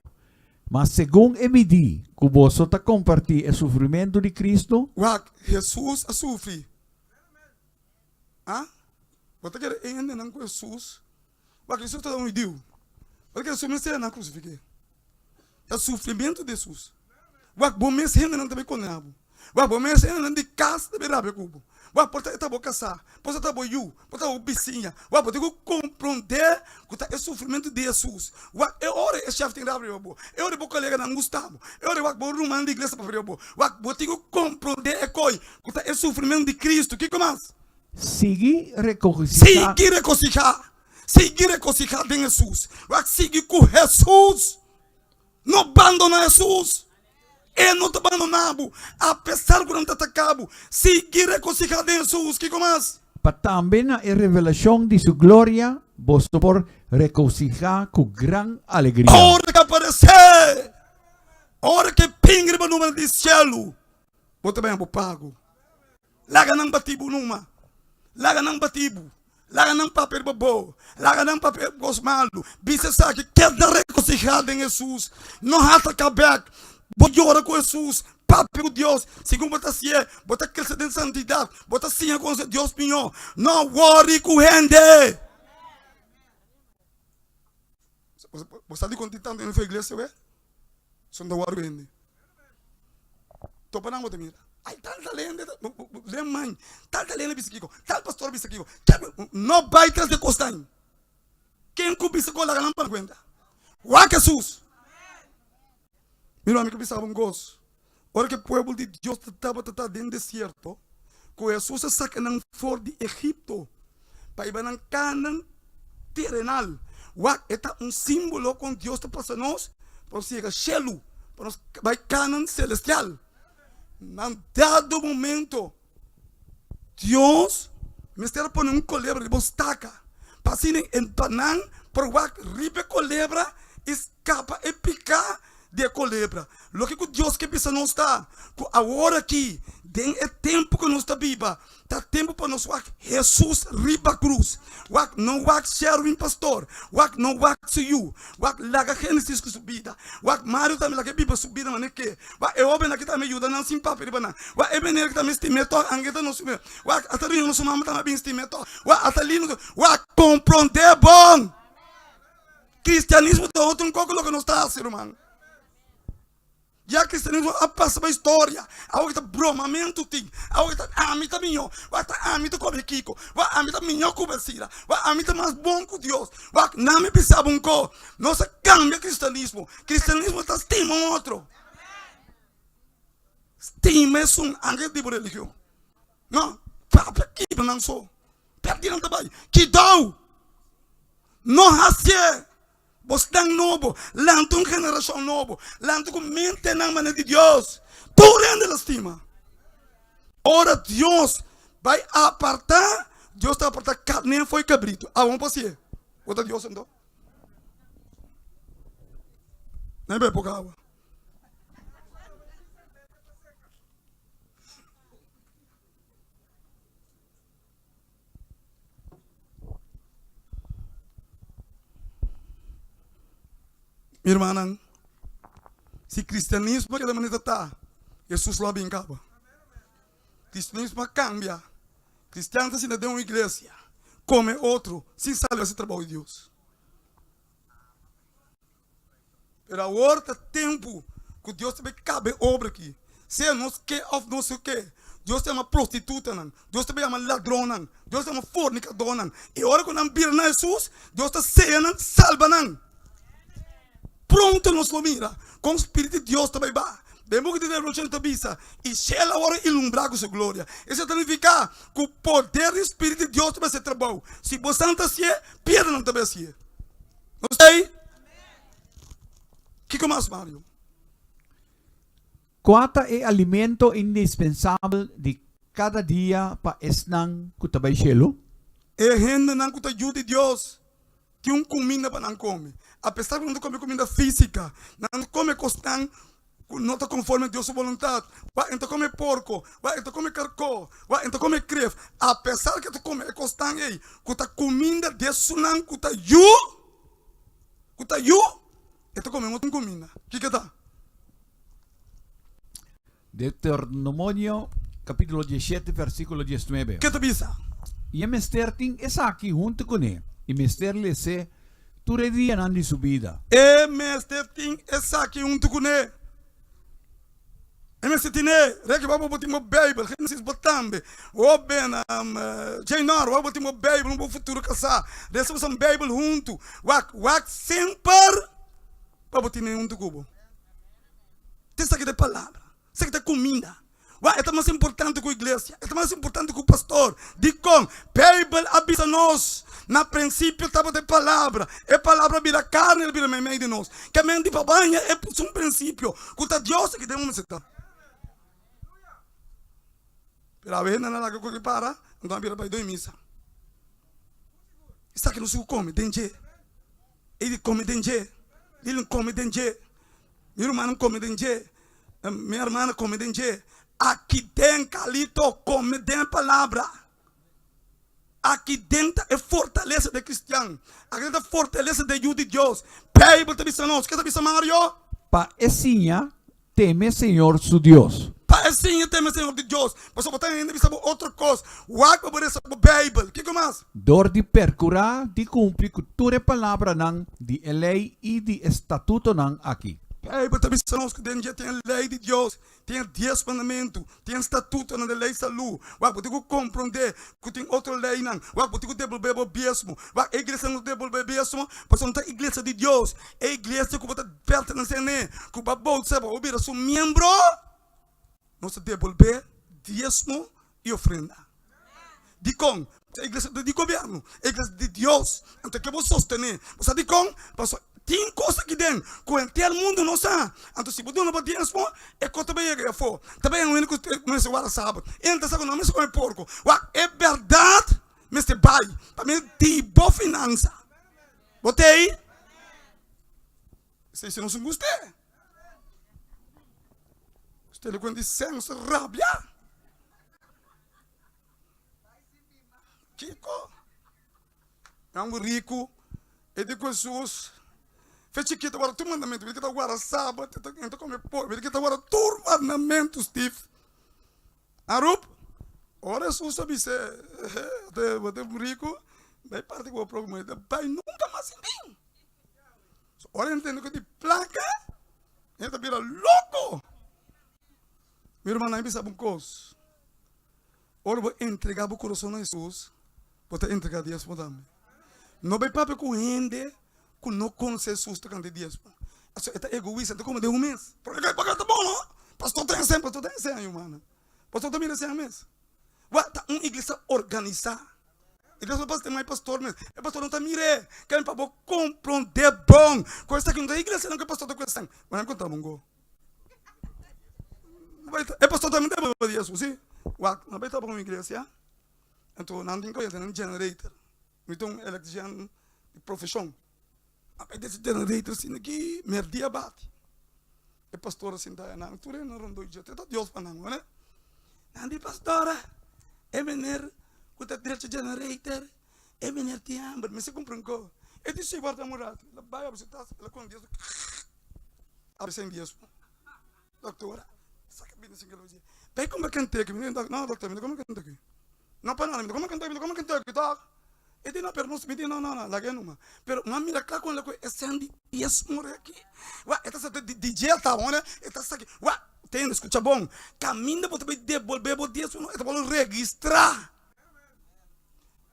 Ma segun e midí cu boso ta compartí e sufrimentu di Cristo. Wak, Jesus a sufri. Ah? Bo ta kere e hendenan cu Jesus Wak, Jesus ta un hudiu. Paske Jesus mester nan krusifik'é. Ta sufrimentu di Jesus. Wak, bo mes hendenan ta bai kondena bo. Wak, bo mes hendenan di kas ta bai rabia ku bo. Wak, por ta e ta bo kasá, por ta ta bo yu, por ta bo bisiña. Wak, bo tin ku komprondé ku ta e sufrimentu di Jesus. Wak, e ora e shèf tin rabia riba bo, e ora bo koleganan gusta bo, e ora wak bo rumannan di iglesia ta papia riba bo. Wak, bo tin ku komprondé e koi ku ta e sufrimentu di Kristu. Kiko mas? Sigui regosihá. Sigui regosihá. Sigui regosihá den Hesus. Wak sigui ku Hesus. No bandoná Hesus. E no ta bandoná bo. Apesar ku nan ta ataká bo, sigui regosihá den Hesus. Kiko mas? Pa tambe na e revelashon di su gloria boso por regosihá ku gran alegria. Ora ku aparesé, ora ku e bin riba nubia di shelu, bo ta baña bo pago. Laga nan bati bo numa. Laga nan bati bo. Laga nan papia riba bo. Laga nan papia kos malu. Bisa esaki, Keda regosihá den Hesus. No hasta ka bèk. Bo yora ku Hesus. Papia ku Dios. Segun bo ta hasié, bo ta krese den santidat. Bo ta siña konosé Dios mihó. No wòri ku hende. Bo sa dikon tin tantu hende for iglesia wè? Son ta wòri ku hende. Topa nan bo ta mira. Ay tal tal hende den man, tal tal hende bisa kiko, tal pastor bisa kiko. No bai tras di kosnan. Ken ku bisa ku laga nan pa kuenta. Wak Hesus. Mira mi ke bisa bo un kos. Ora ku e pueblo di Dios tabata ta den desierto, ku Hesus a saka nan for di Egipto pa hiba nan Kanan terenal. Wak, e ta un símbolo kon Dios ta pasa nos pa nos yega shelu, pa nos bai Kanan selestial. Na dado momento, Dios mester a pone un kolebra riba un staka, pa asina pa nan por wak riba e kolebra i skapa e piká di e kolebra. Loke ku Dios ke bisa nos ta ku awor aki, den e tempu ku nos ta biba, ta tempu pa nos wak Hesus riba krus. Wak, no wak Sherwin pastor, wak, no wak su yu, wak laga Genesis ku su bida, wak Mario tambe laga e biba su bida manera ke, wak e hobennan aki tambe yuda nan sin papia riba nan, wak e meneer aki tambe stim'é tòg, anke ta nos wak ata riñon su mama tambe a bin stim'é tòg, wak ata lindo, wak komprondé bon. Kristianismo ta otro un koko loke nos ta hasi ruman. Ya kristianismo a pasa pa historia. Awor ta bromamentu tin. Awor ta ami ta mihó. Wak ta ami ta kome kiko. Wak ami ta mihó ku Belsira. Wak ami ta mas bon ku Dios. Wak nan mi bisa bo un ko. Nos a kambia kristianismo. Kristianismo ta stima un otro. Stima esun anke di bo religion. No, papia kibra nan so. Pèrdí nan ta bai. Kidou! No hasié! Bosnan nobo, lanta un generashon nobo, lanta ku mentenan manera di Dios. Tur hende lo stima. Ora Dios bai apartá, Dios ta apartá karné for di kabritu. Awor bo por hasié? Bo ta Dios anto? Nan bebe poko awa. Mi hermannan, si cristianismo keda manera ta ta, Jesus lo a bin kaba. Cristianismo a cambia. Cristian ta sinta den un iglesia, come otro, sin sali haci trabou di Dios. Pero awor ta tempu ku Dios ta bai kaba e obra aki. Sea nos ke òf nos no ke, Dios ta yama prostitutanan, Dios ta bai yama ladronnan, Dios ta yama fornikadónan. I ora ku nan bira na Hesus, Dios ta seya nan, salba nan. Pronto nos lo mira kon spiritu di Dios ta bai ba. Den buki di Revelashon ta bisa, I shelu awor a ilumbrá ku su gloria. Esei ta nifiká ku poder di spiritu di Dios ta bai hasi e trabou. Si bosan ta hasié, piedranan ta bai hasié. Nos ta ei? Kiko mas, Mario? Kua ta e alimento indispensabel di kada dia pa esnan ku ta bai shelu? E hendenan ku ta yu di Dios tin un kuminda pa nan kome. Apesar ku nan ta kome kuminda físika, nan ta kome kosnan ku no ta konforme Dios su boluntat. Wak, e ta kome porko, wak, e ta kome karkó, wak, e ta kome kref. Apesar ku e ta kome e kosnan ei ku ta kuminda di esunnan ku ta yu, Ku ta yu, e ta kome un kuminda. Kiko ta? Deuteronomio capítulo 17 versículo 19. Ke ta bisa? I e mester tin esaki huntu kuné, i mester les'é tur e dianan di su bida. E mester tin esaki huntu kuné. E mester tine, reki bo bo tin bo Bijbel, Genesis bo tambe. Hoben, Jaynor, wak bo tin bo Bijbel, un bo futuro kasá. Resa boso un Bijbel huntu. Wak, wak semper pa bo tine huntu ku bo. Te esaki ta e palabra, esaki ta e kuminda. Wak, e ta mas importante ku iglesia, e ta mas importante ku pastor. Dikon? Bijbel a bisa nos, Na prinsipio tabata e Palabra, e Palabra a bira karni, el a bira meimei di nos. Ke men di pa baña e un prinsipio ku ta Dios aki den un mester ta. Pero awe nan a laga ku para, anto nan a bira bai doi misa. Esaki nos ku kome den dje. Ey kome den dje, Lilian kome den dje, mi rumannan kome den dje, mi hermana kome den dje. Aki den Carlito kome den e Palabra. Aki den ta e fortalesa di e kristian. Aki den ta fortalesa di e yu di Dios. Beibel ta bisa nos. Ke ta bisa, Mario? Pa e siña teme Señor su Dios. Pa e siña teme Señor di Dios. Pasobra bo ta hende bisa bo otro kos. Wak pa bo resa bo Beibel. Kiko mas? Dor di perkurá di kumpli ku tur e palabranan di e lei i di e statutonan aki. Beibel ta bisa nos ku den dje tin e lei di Dios. Tin e dies mandamentu, tin e statutonan di lei salú. Wak, bo tin ku komprondé ku tin otro leinan. Wak, bo tin ku debolbé bo biesmo. Wak, e iglesia no ta debolbé biesmo pasobra no ta iglesia di Dios. E iglesia ku bo ta pertenesé n'e, ku bo a boutisá, bo a bira su miembro, nos ta debolbé diesmo i ofrenda. Dikon? E iglesia no ta di gobièrnu, e iglesia ta di Dios. Anto ke bo sostené? Bo sa dikon? Pasobra tin kos aki den ku henter mundu no sa. Anto si bo duna bo diesmo, e kos ta bai yega afó. Ta bai un hende ku mester warda sabat. E hende ta sa ku no mester kome porko. Wak, e bèrdat mester bai pa medio di bo finansa. Bo ta ei? Esei si nos un gust'é. Usted le cuenta di senso rabia. Kiko? Un riku e di ku Hesus, Fe chikito guarda tur mandamentu, mi ta guarda sabat, mi ta kome poko, mi ta guarda tur mandamentu, Steve. Arup, ora Hesus a bis'é, Bo ta un riku, bai parti ku bo propio moneda, bai nunka mas sinti. Ora e tende ku di plaka, e ta bira loko. Mi rumannan, mi bisa bo un kos. Ora bo entregá bo kurason na Hesus, bo ta entregá diesmo tambe. No bai papia ku hende ku no konosé Hesus tokante diesmo. Pasobra e ta egoista, e ta kome den un mes. Pasobra ta bon no. Pastor ta enseña, pastor ta enseña, rumannan. Pastor ta mira enseña mes. Wak, ta un iglesia organisá. Iglesia no pasa tin mai pastor mes. E pastor no ta mir'é. Ken pa bo komprondé bon ku esaki no ta iglesianan ku e pastor ta kuestan. Bo nan konta bo un go. E pastor tambe ta bebe di Hesus, si. Wak, nan bai taba un iglesia, anto nan tin ku tene un generator. Mi ta un electrician di profeshon. Nan bai dese generator asina ki merdia bati. E pastor a sinta nan tur hende rondó dje. Ta Dios pa nan, wene. Nan di, Pastor, e meneer ku ta drecha generator, e meneer tin hamber. Mi si kumpra un ko. E di, Si, warda un ratu. El a bai abri su tas, el a kome dies. Abri sen dies. Doctora, saka bini sin kilo dje. Bai kumpra Kentucky. Mi di, No, doctor, mi ta kumpra Kentucky. No pa nada, mi ta kumpra Kentucky, mi ta kumpra Kentucky, tok. E di, No, pero nos, mi di, No, no, no, laga e numa. Pero mi a mira kla kon el a kohe e sen di dies more aki. Wak, e ta sa di DJ ta awor, e ta sa ki, wak, tende, skucha bon, kaminda bo ta bai debolbe bo diesmo, e ta wòrdu registrá.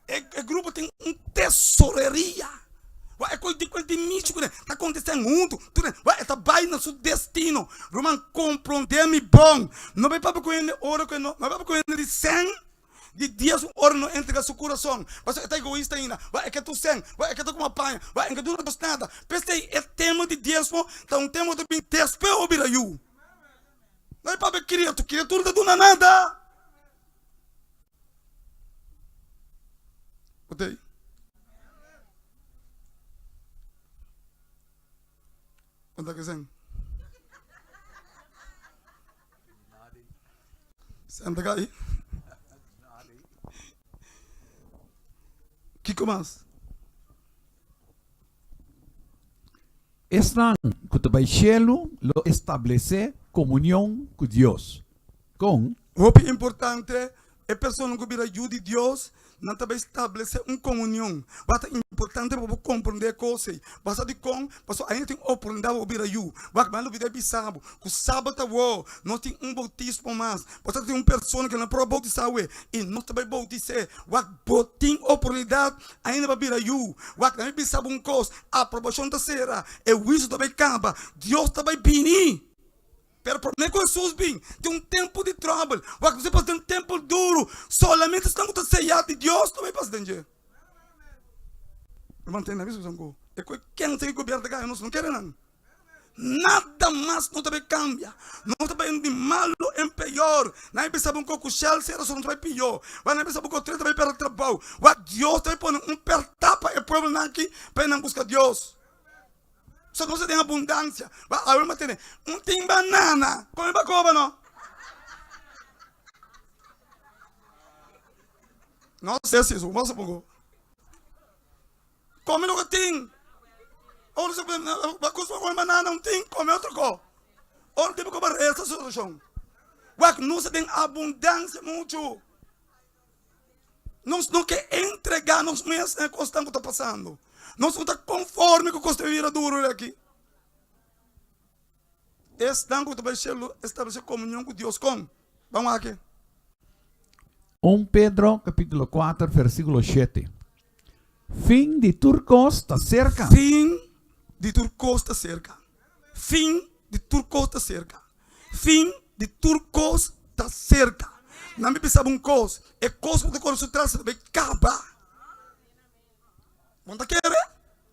E grupo tin un tesoreria. Wak e kos di kual di mishi kuné ta kontestá huntu. Tur e wak e ta bai na su destino. Ruman komprondé mi bon. No bai papia ku hende ora ku e no no bai papia ku hende di sèn di dies un ora no entrega su kurason. Pasobra e ta egoista ainda. Wak e ke tur sèn. Wak e ke ta kuma paña. Wak e no ke duna Dios nada. P'esei e tema di diesmo ta un tema ku ta bin despues bo bira yu. No bai papia kriatur. Kriatur no ta duna nada. Otei. Konta ke sen. Sen ta kai. Kiko mas? Esnan ku ta bai shelu lo establesé komunion ku Dios. Kon? Hopi importante, e personanan ku bira yu di Dios, nan ta bai stablesé un komunion. Wak ta importante pa bo komprondé e kos ei. Bo sa dikon? Pasobra ainda tin oportunidat pa bo bira yu. Wak, mi a lubidá bisa bo ku sabat awor nos tin un boutismo mas. Bo sa tin un persona ku no por a boutisá awe i nos ta bai boutis'é. Wak, bo tin oportunidat Ainda pa bira yu. Wak, na mi bisa bo un kos, aprobashon ta sera, e huisio ta bai kaba, Dios ta bai bini. Pero promé ku Hesus bin, tin un tempu di tròbel. Wak, mester pasa den un tempu duru. Solamente esnan ku ta seyá di Dios ta bai pasa den dje. Ruman, tende, na mi bisa un kos, e ku e kensa ku e gobièrnu ta gana nos no kere nan. Nada mas no ta bay cambia. Nos ta bay di malo en peor. Nan a bisa bo cu Shell cera so nos ta bay pior. Nan a bisa bo cu Trump ta bay perde trabao. Wak Dios ta bay pone un perta pa e pueblonan aki pa e nan busca Dios. So nos ta den abundancia. Wak awe mi a tene un tin banana. Come bacoba no. No sé si eso. Come loke tin. Ora se ba kusma come banana un tin, come otro ko. Ora tin ku resta solushon. Wak nos ta den abundansia muchu. Nos no ke entrega nos mes na e kosnan ku ta pasando. Nos no ta konforme ku kos ta bira duru aki. Esnan ku ta bai shelu establesé komunion ku Dios kon? Ban wak aki. Un Pedro capítulo 4 versículo 7 Fin di tur kos ta serka. Fin di tur kos ta serka. Fin di tur kos ta serka. Fin di tur kos ta serka. Nan mi bisa bo un kos, e kos ku ta kore su tras ta bai kaba. Bo no ta kere?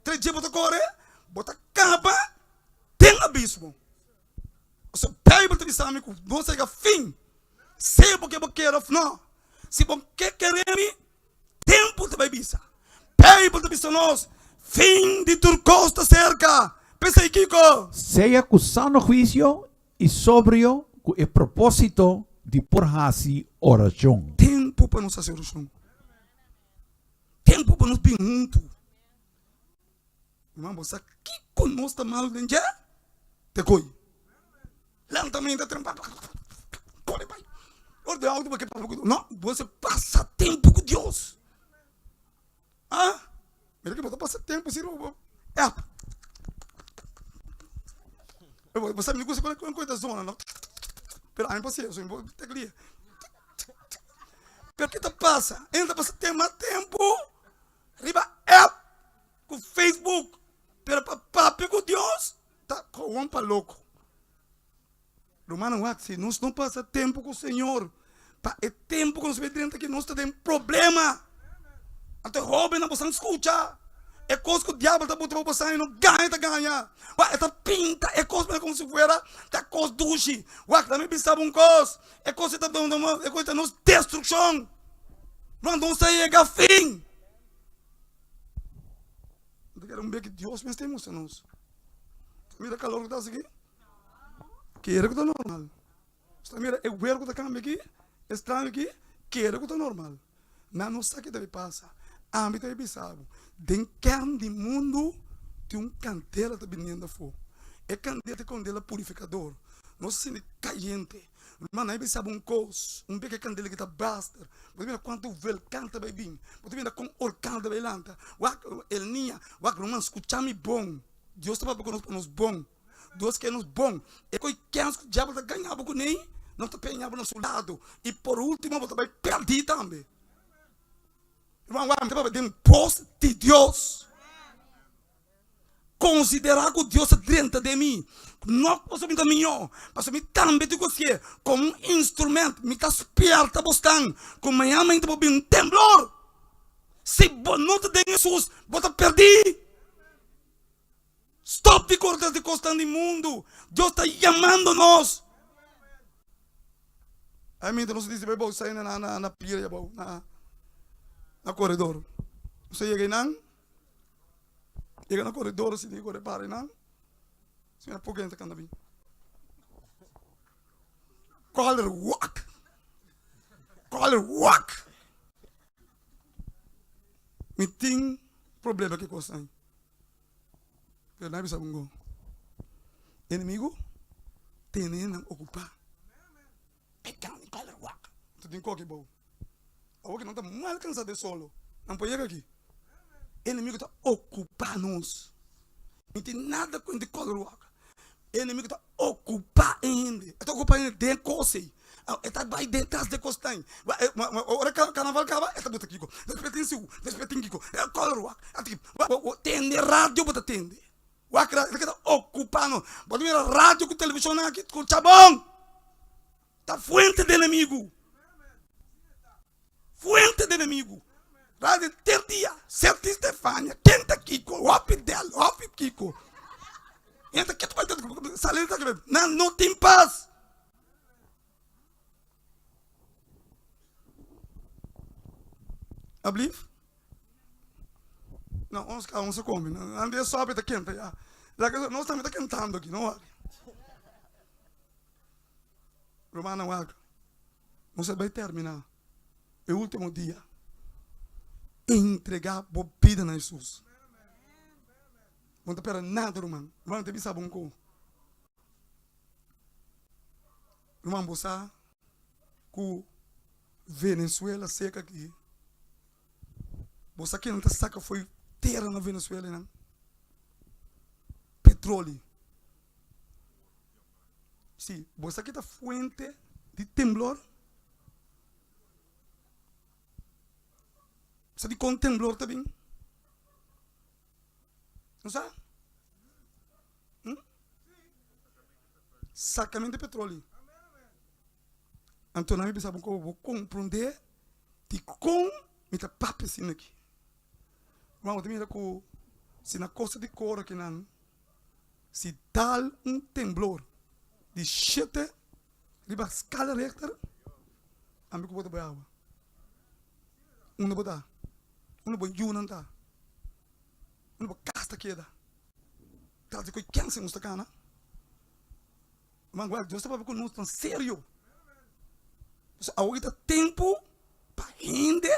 Tres dje bo ta kore, bo ta kaba den abismo. Pasobra Beibel ta bisa mi ku nos a yega fin, sea bo ke bo kere òf no. Si bo ke kere mi, tempu ta bai bisa. Beibel ta bisa nos, fin di tur kos ta serka. P'esei kiko? Sea ku sano huisio i sobrio ku e propósito di por hasi orashon. Tempu pa nos hasi orashon. Tempu pa nos bin huntu. Ruman, bo sa kiko nos ta malu den dje? Te koi. Lentamente tren pa kore bai. Ora den auto bo ke papia ku Dios. No, bo mester pasa tempu ku Dios. Ah, mira ke bo ta pasa tempu si bo app. Bo sa mi gusta kon koi ta zona no. Pero ami por hasi eso, mi por teklia. Pero ke ta pasa? Hende ta pasa tem mas tempu riba app ku Facebook, pero pa papia ku Dios ta kowon pa loko. Rumannan wak, si nos no pasa tempu ku Señor, pa e tempu ku nos bai drenta aki nos ta den problema. Anto e hóbennan bosan skucha e kos ku diabel ta buta pa bosan i no gaña ta gaña. Wak, e ta pinta e kos manera komo si fuera ta kos dushi. Wak, lami bisa bo un kos, e kos ei ta e kos ei ta nos destrukshon. Ruman, nos ta yega fin. Mi ta kere un bek Dios mester mustra nos. Mira kalor ku ta hasi aki. Kere ku ta normal. Bo ta mira e wer ku ta kambia aki, e straño aki, kere ku ta normal. Nan no sa ke ta bay pasa. Ami ta bay bisa bo, den kern di mundu tin un kandela ta biniendo afó. E kandela ta e kandela purifikador. Nos ta sinti kayente. Ruman, nan a bisa bo un kos, un bek e kandela ki ta braster. Bo ta mira kuantu velkan ta bay bin. Bo ta mira kon orkan ta bay lanta. Wak, El Niña, wak, ruman, skucha mi bon. Dios ta papia ku nos pa nos bon. Dios ke nos bon. E koi kens ku diabel ta gaña bo kuné, no ta peña bo na su lado. I por ultimo bo ta bai pèrdí tambe. Ruman, wak, mi ta papia den bos di Dios. Konsiderá ku Dios a drenta den mi. No pasobra mi ta mihó, pasobra mi tambe tin ku hasié komo un instrument. Mi ta spièrta bosnan ku mañana mainta bo bin un temblor. Si bo no ta den Hesus, bo ta pèrdí. Stop di kore tras di kosnan di mundu. Dios ta yamando nos. Ai mientras nos dice bai bou sai na na na pia ya bou na na koredor. Nos a yega einan, yega na koredor si di kore para einan, si mira poco hende ta kanda bin. Koler wak, koler wak. Mi tin problema ku e kosnan. Pero nan a bisa un go, Enemigu tene nan okupá. Pekando i kòler wak. Ta tin koki bou. Awor ki nan ta mal kansá den solo, nan por yega aki. Enemigu ta okupá nos. No tin nada ku hende kòler wak. Enemigu ta okupá e hende. E ta okupá e hende den kos ei. E ta bai den tras de kosnan. Ora karnaval kaba, e ta buta kiko. Despues tin siu, despues tin kiko. Kòler wak. Tende radio bo ta tende. Wak radio, e ta keda okupá nos. Bo ta mira radio ku televishon aki, ku chabon. Ta fuente di enemigu. Fuente di enemigu. Radio henter dia, Serti Stefania, ken ta kiko, hopi del, hopi kiko. Henter ketu bai sali ta nan no tin pas. Ablief? No, ons ka ons a come. Nan dia sopi ta kenta ya. Nos tambe ta kentando aki, no wak. Rumannan wak, nos a bai terminá e último dia. Entregá bo bida na Hesus. Bo no ta pera nada, ruman. Ruman, ta bisa bo un ko. Ruman, bo sa ku Venezuela seka aki. Bo sa kinan ta saka fo'i tera na Venezuela nan? Petroli. Si, bo sa ki ta fuente di temblor? Sa dikon temblor ta bin? No sa? Hm? Sakamento di petroli. Anto nan mi bisa bo ku bo komprondé dikon mi ta papia asina aki. Ruman, bo ta mira ku si na kosta di koro akinan Si dal un temblor di shete riba skala Richter, ami ku bo ta bai awa. Unda bo ta? Unda bo yunan ta? Unda bo kas ta keda? Tras di ku ken si nos ta kana? Ruman, Dios ta papia ku nos tan serio. Pasobra awor ta tempu pa hende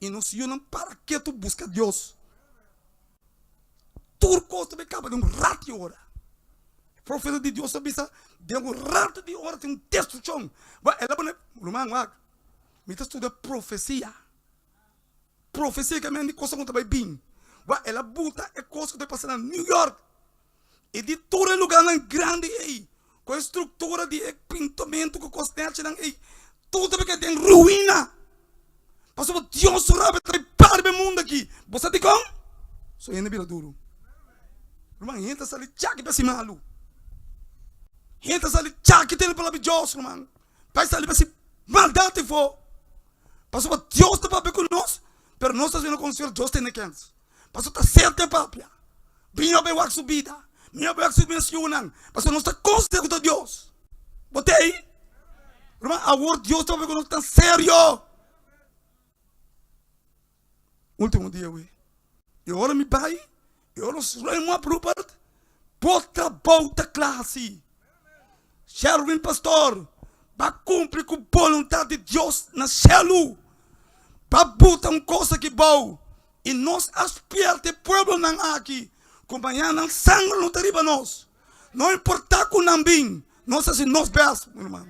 i nos yunan para ketu buska Dios. Tur kos ta bay kaba den un rat di ora. E profeta di Dios a bisa, den un rat di ora tin un destrukshon. Wak, el a pone, ruman, wak, mi ta studia profesia. Profesia ke men di kosnan ku ta bay bin. Wak, el a buta e kos ku ta pasa na New York. I di tur e lugarnan grandi ei, ku e struktura di e pintamentu ku kos nechinan ei, tur ta keda den ruina. Pasobra Dios su rabia ta bai para riba e mundu aki. Bo sa dikon? So hende bira duru. Ruman, hende ta sali djaki pa hasi malu. Hende ta sali djaki tene palabra di Dios, ruman, pa e sali pa hasi maldat afó. Pasobra Dios ta papia ku nos, pero nos. nos ta haciendo consuelo, Dios tene kens. Pasobra ta cierto e papia. Mihó bai wak su bida, mihó bai wak su mes yunan, pasobra nos ta considera cu ta Dios. Bo ta ei? Ruman, awor Dios ta papia cu nos tan serio. Ultimo dia awe. I ora mi bai, i ora nos ruim op Rupert, bo trabou ta kla hasi. Sherwin Pastor, ba kumpli ku boluntat di Dios na shelu. Ba buta un kos aki bou, i nos a spierta e pueblonan aki ku mañana nan sangre lo ta riba nos. No importa ku nan bin, nos hasi nos best, mi ruman.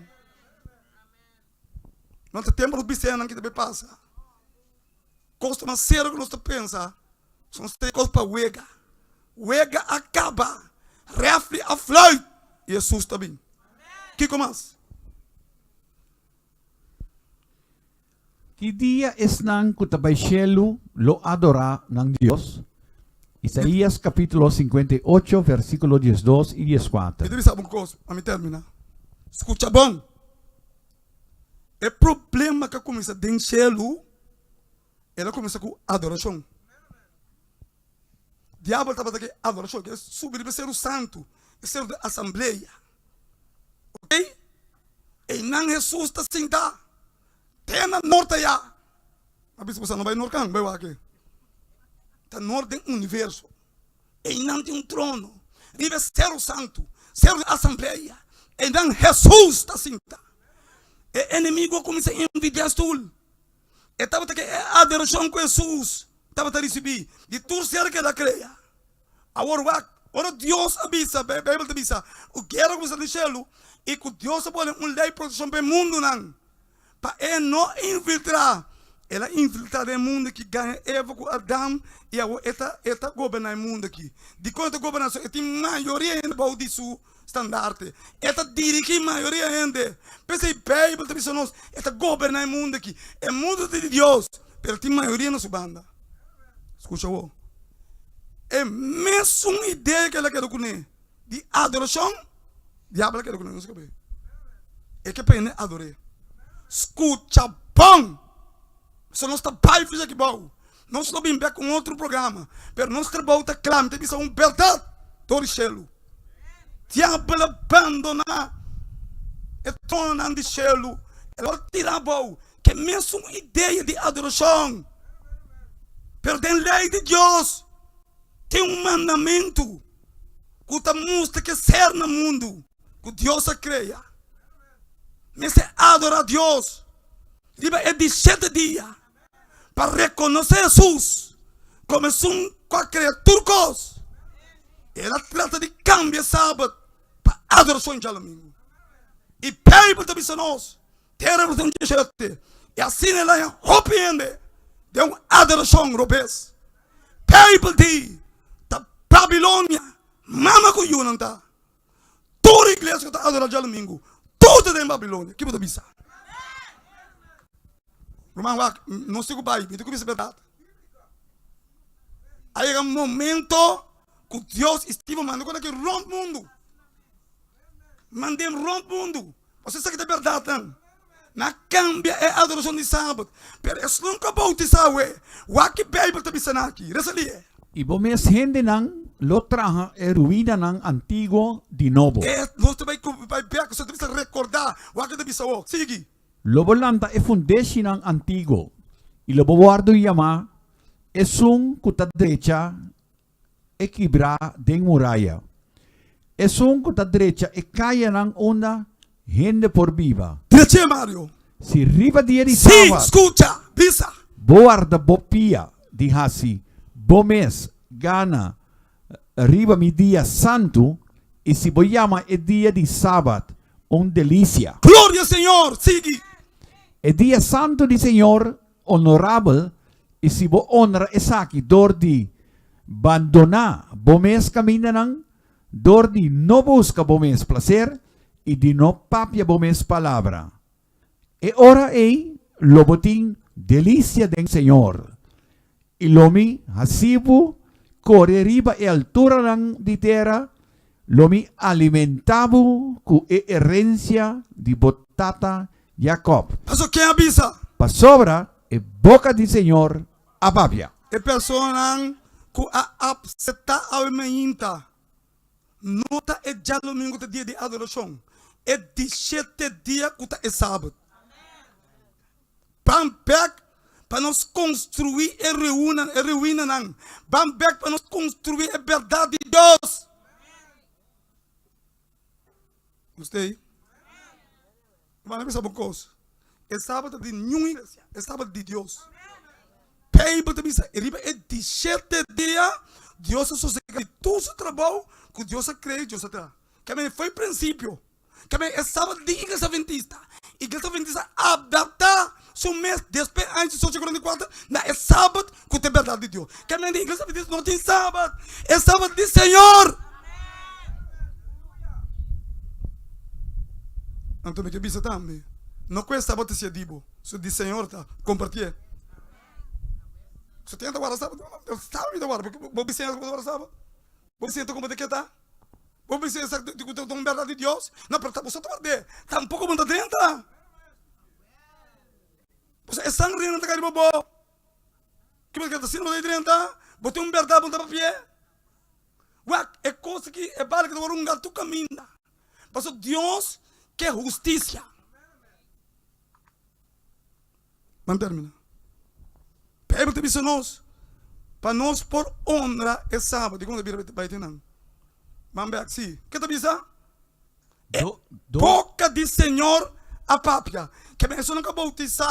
No ta tempu nos bisenan ki ta bay pasa. Kos ta mas serio ku nos ta pensa. Son se kos pa wega. Wega a kaba. Refri a fluit. I Hesus ta bin. Kiko mas? Ki dia esnan ku ta bai shelu lo adorá nan Dios? Isaías kapítulo 58 versíkulo 12 i 14. Mi ta bisa bo un kos pa mi terminá. Skucha bon. E problema ku a kuminsá den shelu, el a kuminsá ku adorashon. Diabel tabata ke adorashon, ke subi riba e seru santu, e seru di asamblea. Ok? Einan Hesus ta sinta te na nort aya. A bisa boso no bai norkan, bai wak. Ta nort den universo. Einan tin un trono riba e seru santu, seru di asamblea. Einan Hesus ta sinta. E enemigo a kuminsá envidia stul. E tabata ke e adorashon ku Hesus tabata risibí di tur ser ku el a krea. Awor wak, ora Dios a bisa, Beibel ta bisa, ku guera kuminsá den shelu i ku Dios a pone un lei protekshon pa e mundunan, pa e no infiltrá. El a infiltrá den e mundu aki, gaña Eva ku Adam, i awor e ta e ta goberná e mundu aki. Dikon e ta goberná? Pasobra e tin mayoria hende bou di su standarte. E ta dirigí mayoria hende. P'esei Beibel ta bisa nos, e ta goberná e mundu aki. E mundu ta di Dios, pero tin mayoria na su banda. Skucha awor. E mesun idea ku el a keda kuné di adorashon, diabel a keda kuné. Nos kabe. E ke pa hende ador'é. Skucha bon! Pasobra nos ta bai fis aki bou. Nos lo bin bek ku un otro programa, pero nos trabou ta kla. Mi ta bisa un bèrdat dor di shelu. Diabel a bandoná e trononan di shelu, el a tira abou ke mesun idea di adorashon. Pero den lei di Dios tin un mandamentu ku ta mustra ke ser na mundu ku Dios a krea mester adorá Dios riba e di shete dia pa rekonosé Hesus komo esun ku a krea tur kos. El a trata di kambia sabat pa adorashon djadumingu. I Beibel ta bisa nos den Revelashon 17, i asina el a haña hopi hende den un adorashon robes. Beibel di ta Babilonia mama ku yunan ta. Tur iglesia ku ta adorá djadumingu, tur ta den Babilonia. Ki bo ta bisa? Ruman, wak, nos tin ku bai, mi tin ku bisa bèrdat. A yega un momento ku Dios i Steven manda ku aki rònt mundu. Mand'é rònt mundu. Pasobra esaki ta bèrdatnan. Nan a kambia e adorashon di sabat. Pero esnan ku a boutisá awe, wak ki Beibel ta bisa nan aki. Resa li'é. I bo mes hendenan lo traha e ruinanan antiguo di nobo. E nos ta bai bai bek, so ta bisa rekordá wak ki ta bisa awor. Sigui. Lo bo lanta e fundeshinan antiguo, i lo bo wòrdu yamá esun ku ta drecha e kibrá den muraya, esun ku ta drecha e kayanan unda hende por biba. Drech'é, Mario. Si riba dia di Sí, Sabat skucha, bisa. bo warda bo pia di hasi bo mes gana riba mi dia santu, i si bo yama e dia di Sabat un delisia. Gloria Señor! Sigui. E dia santu di Señor onorabel i si bo onra esaki dor di bandoná bo mes kamindanan, dor di no buska bo mes plaser i di no papia bo mes palabra, e ora ei lo bo tin delisia den Señor, i lo mi hasi bo kore riba e alturanan di tera, lo mi alimentá bo ku e erensia di bo tata Jakòb. Pasobra ken a bisa? Pasobra e boka di Señor a papia. E personanan ku a apseptá awe mainta no ta e djadumingu ta dia di adorashon, e di shete dia ku ta e sabat. Ban bek pa nos konstruí e ruinanan. Ban bek pa nos konstruí e bèrdat di Dios. Nos ta ei? Bo a bisa bo kos. E sabat ta di niun iglesia, e sabat di Dios. Beibel ta bisa riba e di shete dia Dios a sosega di tur su trabou ku Dios a krea i Dios a traha. Kende foi prinsipio. Kende e sabat di iglesia adventista. Iglesia adventista a adapta su mes despues aña 1844 na e sabat ku ta e bèrdat di Dios. Kende iglesia adventista no tin sabat. E sabat di Señor. Anto mi ke bisa tambe, no ku e sabat ta sia di bo, su di Señor ta. Kompartié. Su tin ta warda sabat, sabi mi ta warda, porque bo bisa ku bo ta warda sabat. Bo bisa ku bo ta keta. Bo bisa ku ta un bèrdat di Dios. No, pero bo sa ta ward'é. Tampoko bo no ta drenta. Pasobra e sangre no ta kai riba bo. Ki bo ta keda asina bo ta drenta? Bo tin un bèrdat bo no ta papi'é. Wak, e kos aki, e bala ki ta wòrdu hunga tur kaminda. Pasobra Dios ke hustisia. Ban termina. Beibel ta bisa nos pa nos por honra e sabat. Dikon ta bira bai te nan? Ban bek, si. Ke ta bisa? E boka di Señor a papia. Ke men esun nan ka boutisá,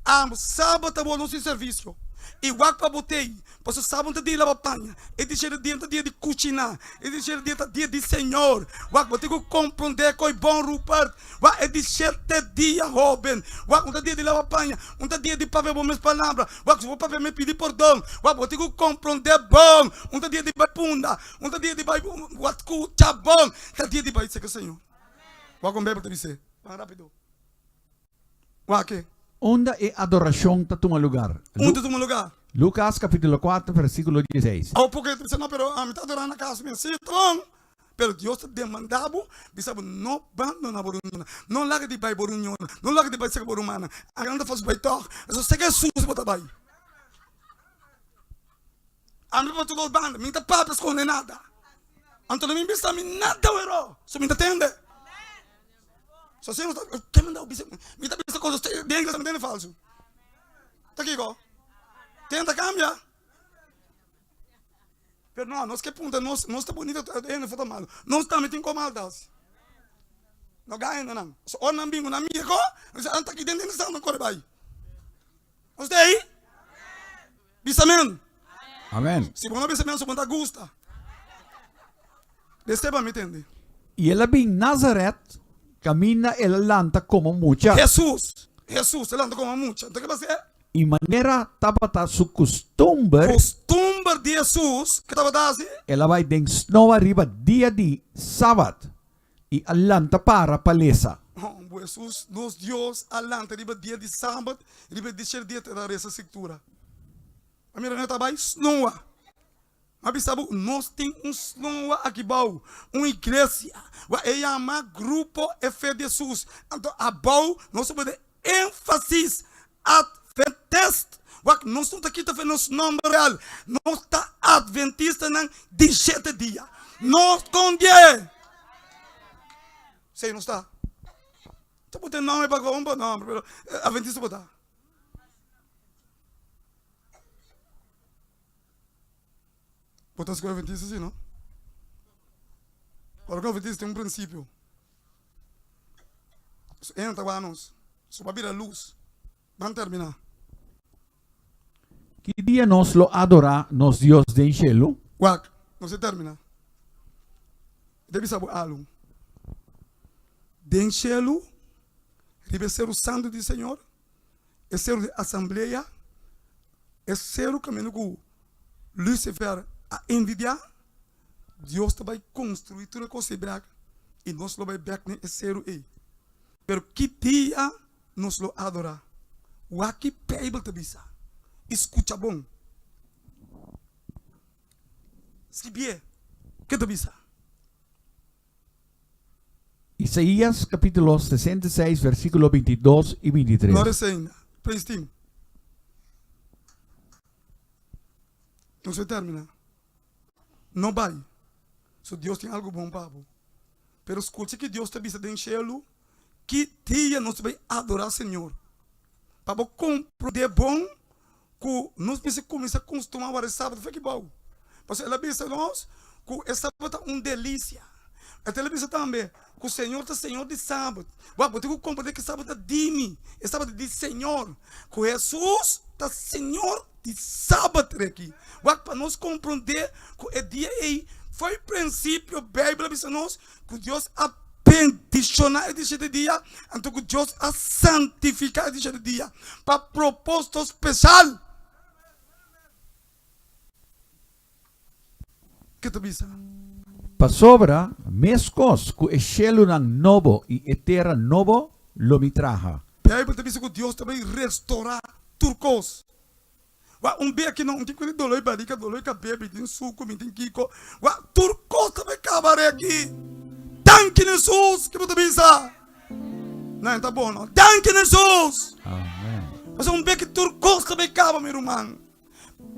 a sabat ta wòrdu nos servisio. I wak pa bo tei, pasobra sabat no ta dia di laba paña, e di shete dia no ta dia di kushiná, e di shete dia ta dia di Señor. Wak, bo tin ku komprondé koe bon, Rupert. Wak, e di shete dia, hóben. Wak, un ta dia di laba paña, un ta dia di papia bo mes palabra. Wak, si bo papia mes pidi pordon. Wak, bo tin ku komprondé bon, un ta dia di bai punda, un ta dia di bai wak skucha bon, ta dia di bai seka Señor. Wak kon Beibel ta bis'é. Ban rápido. Wak e. Unda e adorashon ta tuma lugar? Unda ta tuma lugar? Lukas kapítulo kuater versíkulo dieseis. Awo poco ta bisa no pero ami ta adorá na kas mi si ta bon pero Dios ta demandá bo bisa bo no bandona bo reunionnan no laga di bai bo reunionnan no laga di bai seka bo rumannan agan ta fasi bai tòg pasobra seka Hesus bo ta bai ami pa tur dos banda mi ta papia skonde nada anto no mi bisa mi nada wero so mi ta tende so si ke manda bisa mi ta bisa kosas den iglesia mi tende falsu. Ta kiko? Tenta kambia. Pero no, nos ke punta nos, nos ta bonito, hende for ta malo. Nos tambe tin ko mal tas. No gaña na nan. So ora nan bin ku nan mira ko, nan bisa, anta ki den den nan kore bai. Nos ta ei? Bisa amen. Amen. Si bo no bisa amen, so bo no ta gusta. Deseba mi tende. I el a bin Nazaret, kaminda el a lanta komo mucha. Hesus, Hesus, el lanta komo mucha. Anto ke pas'é? I manera tabata su kustumber. Kustumber di Hesus, ke tabata hasi? El a bai den snoa riba dia di Sabat i a lanta para pa lesa. Bo Hesus, nos Dios, a lanta riba dia di Sabat, riba e disher dia ta resa Skritura. A mira nan ta bai snoa. Mi a bisa bo, nos tin un snoa aki bou, un iglesia, wa e yama Grupo E Fe di Hesus. Anto abou nos ta pone énfasis Adventist. Wak, nos no ta kita fe nos nomber real. Nos ta Adventistanan di shete dia. Nos kondie! Esei nos ta. Ta pone nomber pa un bon nomber, pero Adventista bo ta. Bo ta scoge adventista si no? Ora cu adventista tin un principio. So e no ta wak nos. So pa bira luz. Ban termina. Ki dia nos lo adora nos Dios den shelu? Wak, nos a termina. Mi ta bisa bo algu. Den shelu, riba e seru santu di Señor, E seru di asamblea, e seru kaminda ku Lucifer a envidiá, Dios ta bai konstruí tur e kos ei bèk i nos lo bai bèk den e seru ei. Pero ki dia nos lo adorá? Wak ki Beibel ta bisa i skucha bon. Skibié ke ta bisa. Isaías capítulo 66 versículo 22 y 23. No resa ainda. Praise team. Nos a termina. No bai. So Dios tin algu bon pa bo. Pero skucha ki Dios ta bisa den shelu, ki dia nos ta bai adorá Señor. Pa bo komprondé bon ku nos mester kuminsá konstumá wara e sabat feki bou. Pasobra el a bisa nos ku e sabat ta un delisia. El a bisa tambe ku Señor ta Señor di sabat. Wak, bo tin ku komprondé ku e sabat ta di mi, e sabat ta di Señor. Ku Hesus ta Señor di sabat reki. Wak, pa nos komprondé ku e dia ei foi prinsipio Beibel a bisa nos ku Dios a bendishoná e di shete dia, anto ku Dios a santifiká e di shete dia pa propósito spesial. Ke ta bisa? Pasobra meskos ku e shelunan nobo i e tera nobo lo mi traha. Beibel ta bisa ku Dios ta bai restorá tur kos. Wak, un bia ki no, un tin ku di doló i barika, doló i kabel, mi tin suku, mi tin kiko. Wak, tur kos ta bai kaba reki. Danki na Hesus! Ke bo ta bisa? No, e ta bon no. Danki na Hesus! Amen. Pasobra un bia ki tur kos ta bai kaba, mi ruman.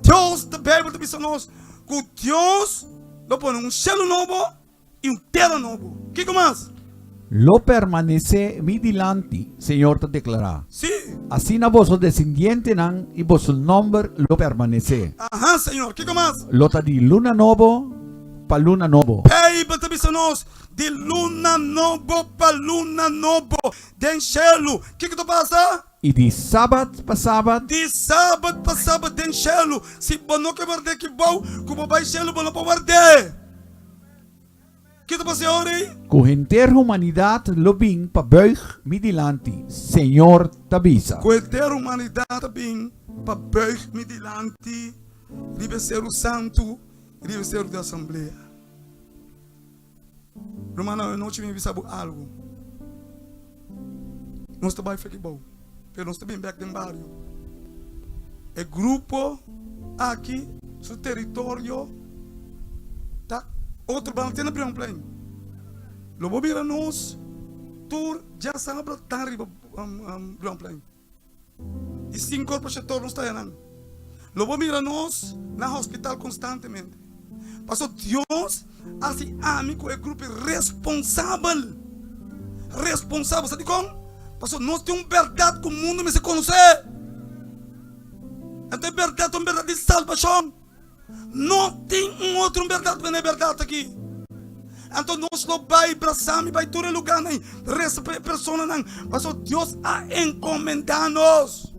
Dios, de Beibel ta bisa nos ku Dios lo pone un shelu nobo i un tera nobo. Kiko mas? Lo permanesé mi dilanti, Señor ta deklará. Sí. Asina boso desendientenan i boso nòmber lo permanesé. Aha, Señor. Kiko mas? Lo ta di luna nobo pa luna nobo. Beibel ta bisa nos, Di luna nobo pa luna nobo den shelu. Kiko ta pasa? I di sabat pa sabat. Di sabat pa sabat den shelu. Si bo no ke ward'é ki bou, ku bo bai shelu bo no por ward'é. Ki ta pasa e ora ei? Ku henter humanidat lo bin pa buig mi dilanti, Señor ta bisa. Ku henter humanidat ta bin pa buig mi dilanti riba e seru santu, riba e seru di asamblea. Rumannan, anochi mi bisa bo algu. Nos ta bai feki bou, pero nos ta bin bek den bario. E grupo aki su teritorio ta otro banda te na Brionplein. Lo bo mira nos tur djasabra ta riba Brionplein. I sin korpo shetor nos ta yanan. Lo bo mira nos na hospital konstantemente. Paso Dios a hasi ami ku e grupo responsabel. Responsabel. Sa dikon? Paso nos tin un bèrdat ku mundu mester konosé. Anto e bèrdat ta un bèrdat di salbashon. No tin un otro bèrdat mene e bèrdat aki. Anto nos lo bai brasá mi bai tur e lugánan i resa pa e personanan, pasobra Dios a encomendá nos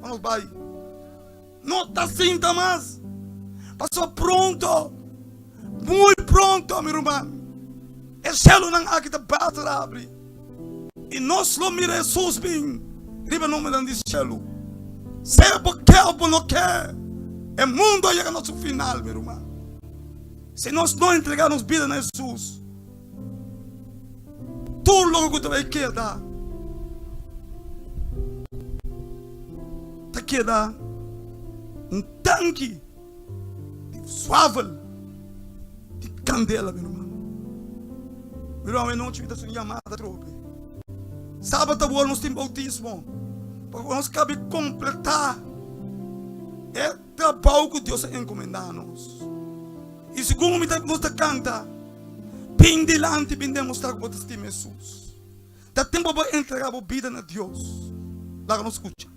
pa nos bai. No ta sinta mas, pasobra pronto, muy pronto, mi ruman, e shelunan aki ta basta habri i nos lo mira Hesus bin riba nombernan di shelu. Sea bo ke of bo no ke, e mundo a yega na su final, mi ruman. Si nos no entregá nos bida na Hesus, tur loke ku ta bai keda ta keda un tanki di swavel di kandela, mi ruman. Mi ruman, awenochi mi ta hasi un yamada atrobe. Sabat awor nos tin boutismo pa nos kabi kompletá e. Trabou ku Dios a enkomendá nos. I segun mi ta nos ta kanta, Bin dilanti, bin demostrá ku bo ta stima Hesus. Ta tempu pa bo entregá bo bida na Dios. Laga nos skucha.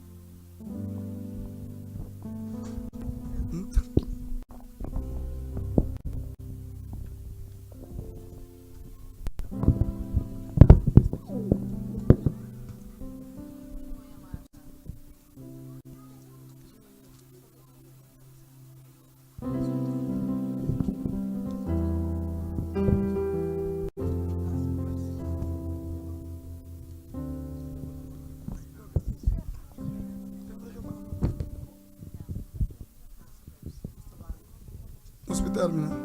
Nos por termina.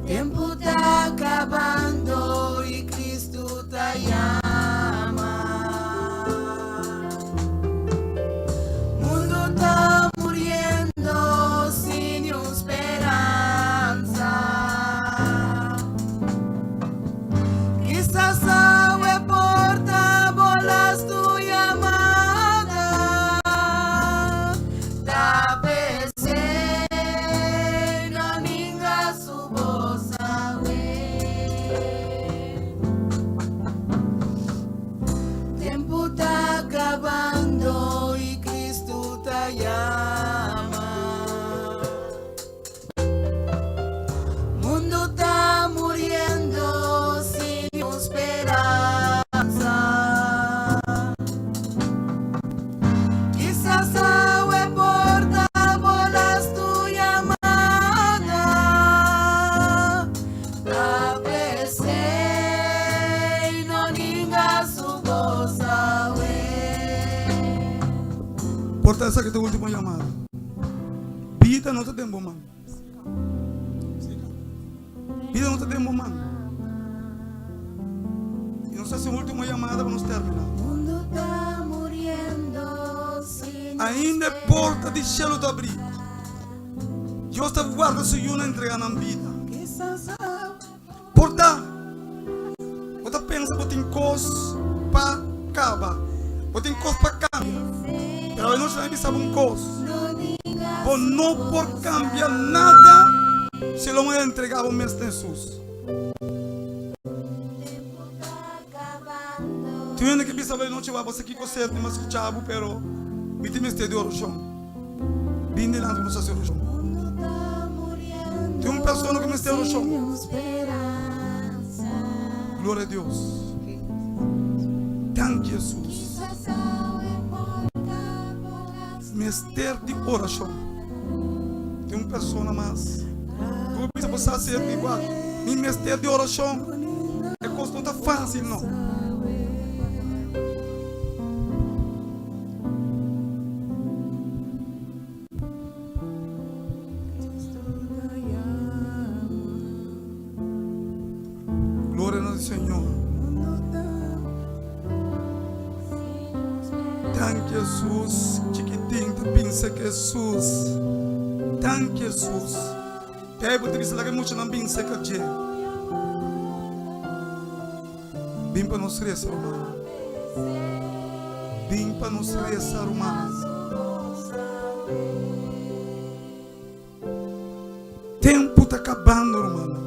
Tempu ta kabando i Kristu ta yama. Mundu ta muriendo sin niun speransa. Esaki ta ultimo yamada. Bida no ta den bo man. Bida no ta den bo man. I nos ta hasi un ultimo yamada pa nos terminá. Ainda e porta di shelu ta abrí. Dios ta warda su yunan entregá nan bida. Por ta, bo ta pensa bo tin kos pa kaba, bo tin kos pa kambia. Pero awe nochi nan bisa bo un kos, bo no por kambia nada si lo no entrega bo mes na Hesus. Tin hende ke bisa bo e nochi, Bo sa kiko ser, mi mas skucha bo, pero mi tin mester di orashon. Bin dilanti pa nos hasi orashon. Tin un persona ku mester orashon. Gloria a Dios. Danki Hesus. Mester di orashon. Tin un persona mas ku bisa bo sa ser igual. Mi mester di orashon. E kos no ta fásil no. Gloria na Señor. Danki Jesus. Chikitin ta pinsa ke Jesus. Danki Jesus. Bijbel ta bisa laga e muchanan bin serka dje. Bin pa nos resa, rumannan. Bin pa nos resa, rumannan. Tempu ta kabando, rumannan.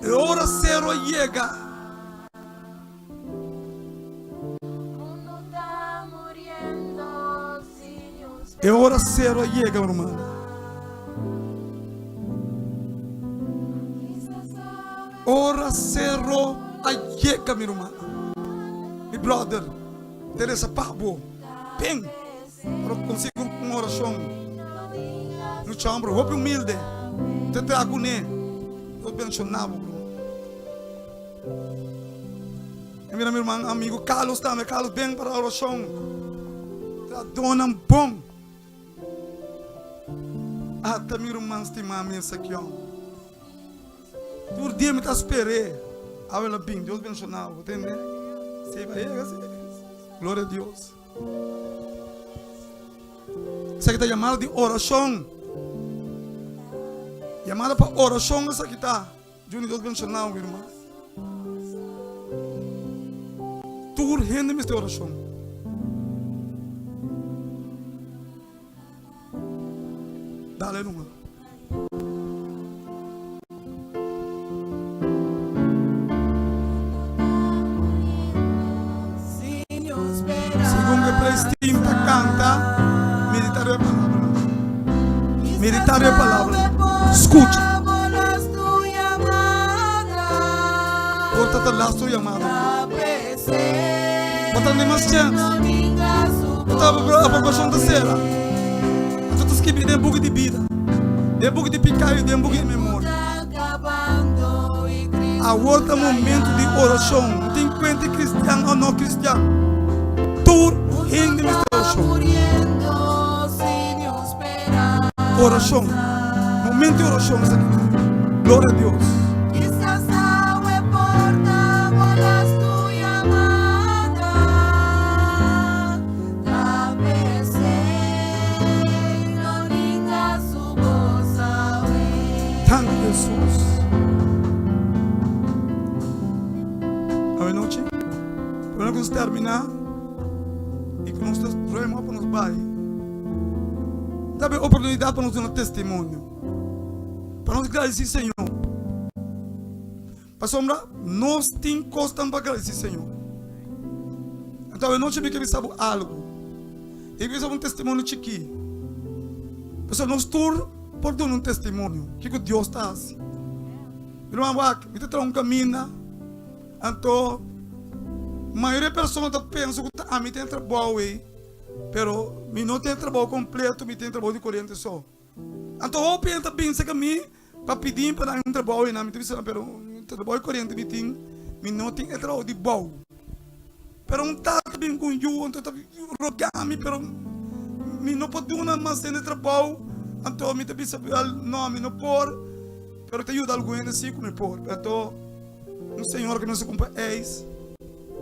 E ora sero a yega. E ora sero a yega, rumannan. Ora sero a yega, mi rumannan. Mi brother. Teresa pa bo ben pero consigo un oracion lucha hombre hopi humilde te traha cune Dios bendiciona bo bro y mira mi hermano amigo Carlos tambe Carlos ben para oracion tra donan bon ata mi ruman stima mi esaki. Tur dia mi ta sper'é. Awe lo bin. Dios bendiciona bo. Tende? Si, pa yega, si. Gloria a Dios. Esaki ta yamada di oracion. Yamada pa oracion esaki ta. Juni, Dios bendiciona bo, mi hermano. Tur hende mester oracion. Dale numa. Segun e praise team ta canta, medita riba e palabra. Medita riba e palabra. Scucha. Por ta ta laatste llamada. Bo ta mas chance. Bo ta aprobacion ta cera. Anto ta skibi den buki di bida, den buki di piká i den buki di memoria. Awor ta momento di orashon. No tin kuenta kristian o no kristian. Tur hende mester orashon. Orashon. Momento di orashon esaki. Gloria a Dios. Danki Jesus. Awe nochi, prome ku nos terminá i ku nos ta ruema pa nos bai, ta haber oportunidat pa nos duna testimonio, pa nos gradisí Señor. Pasobra nos tin kosnan pa gradisí Señor. Anto awe nochi mi ke bisa bo algu. Mi ke bisa bo un testimonio chikí. Pasobra nos tur por duna un testimonio kiko Dios ta hasi. Mi ruman wak, mi ta traha un kaminda, anto mayoria persona ta pensa ku ta ami tin e trabou ei, pero mi no tin e trabou kompleto, mi tin e trabou di koriente so. Anto hopi hende ta binse ku mi pa pidi pa nan un trabou einan. Mi ta bisa nan, pero trabou di koriente mi tin, mi no tin e trabou di bou. Pero un tata bin ku un yu, anto ta roga mi, pero mi no por duna mas hende trabou, anto mi ta bisa wel, no, mi no por, pero ta yuda algun hende si ku mi por. Anto un señora ku mester kumpra ijs,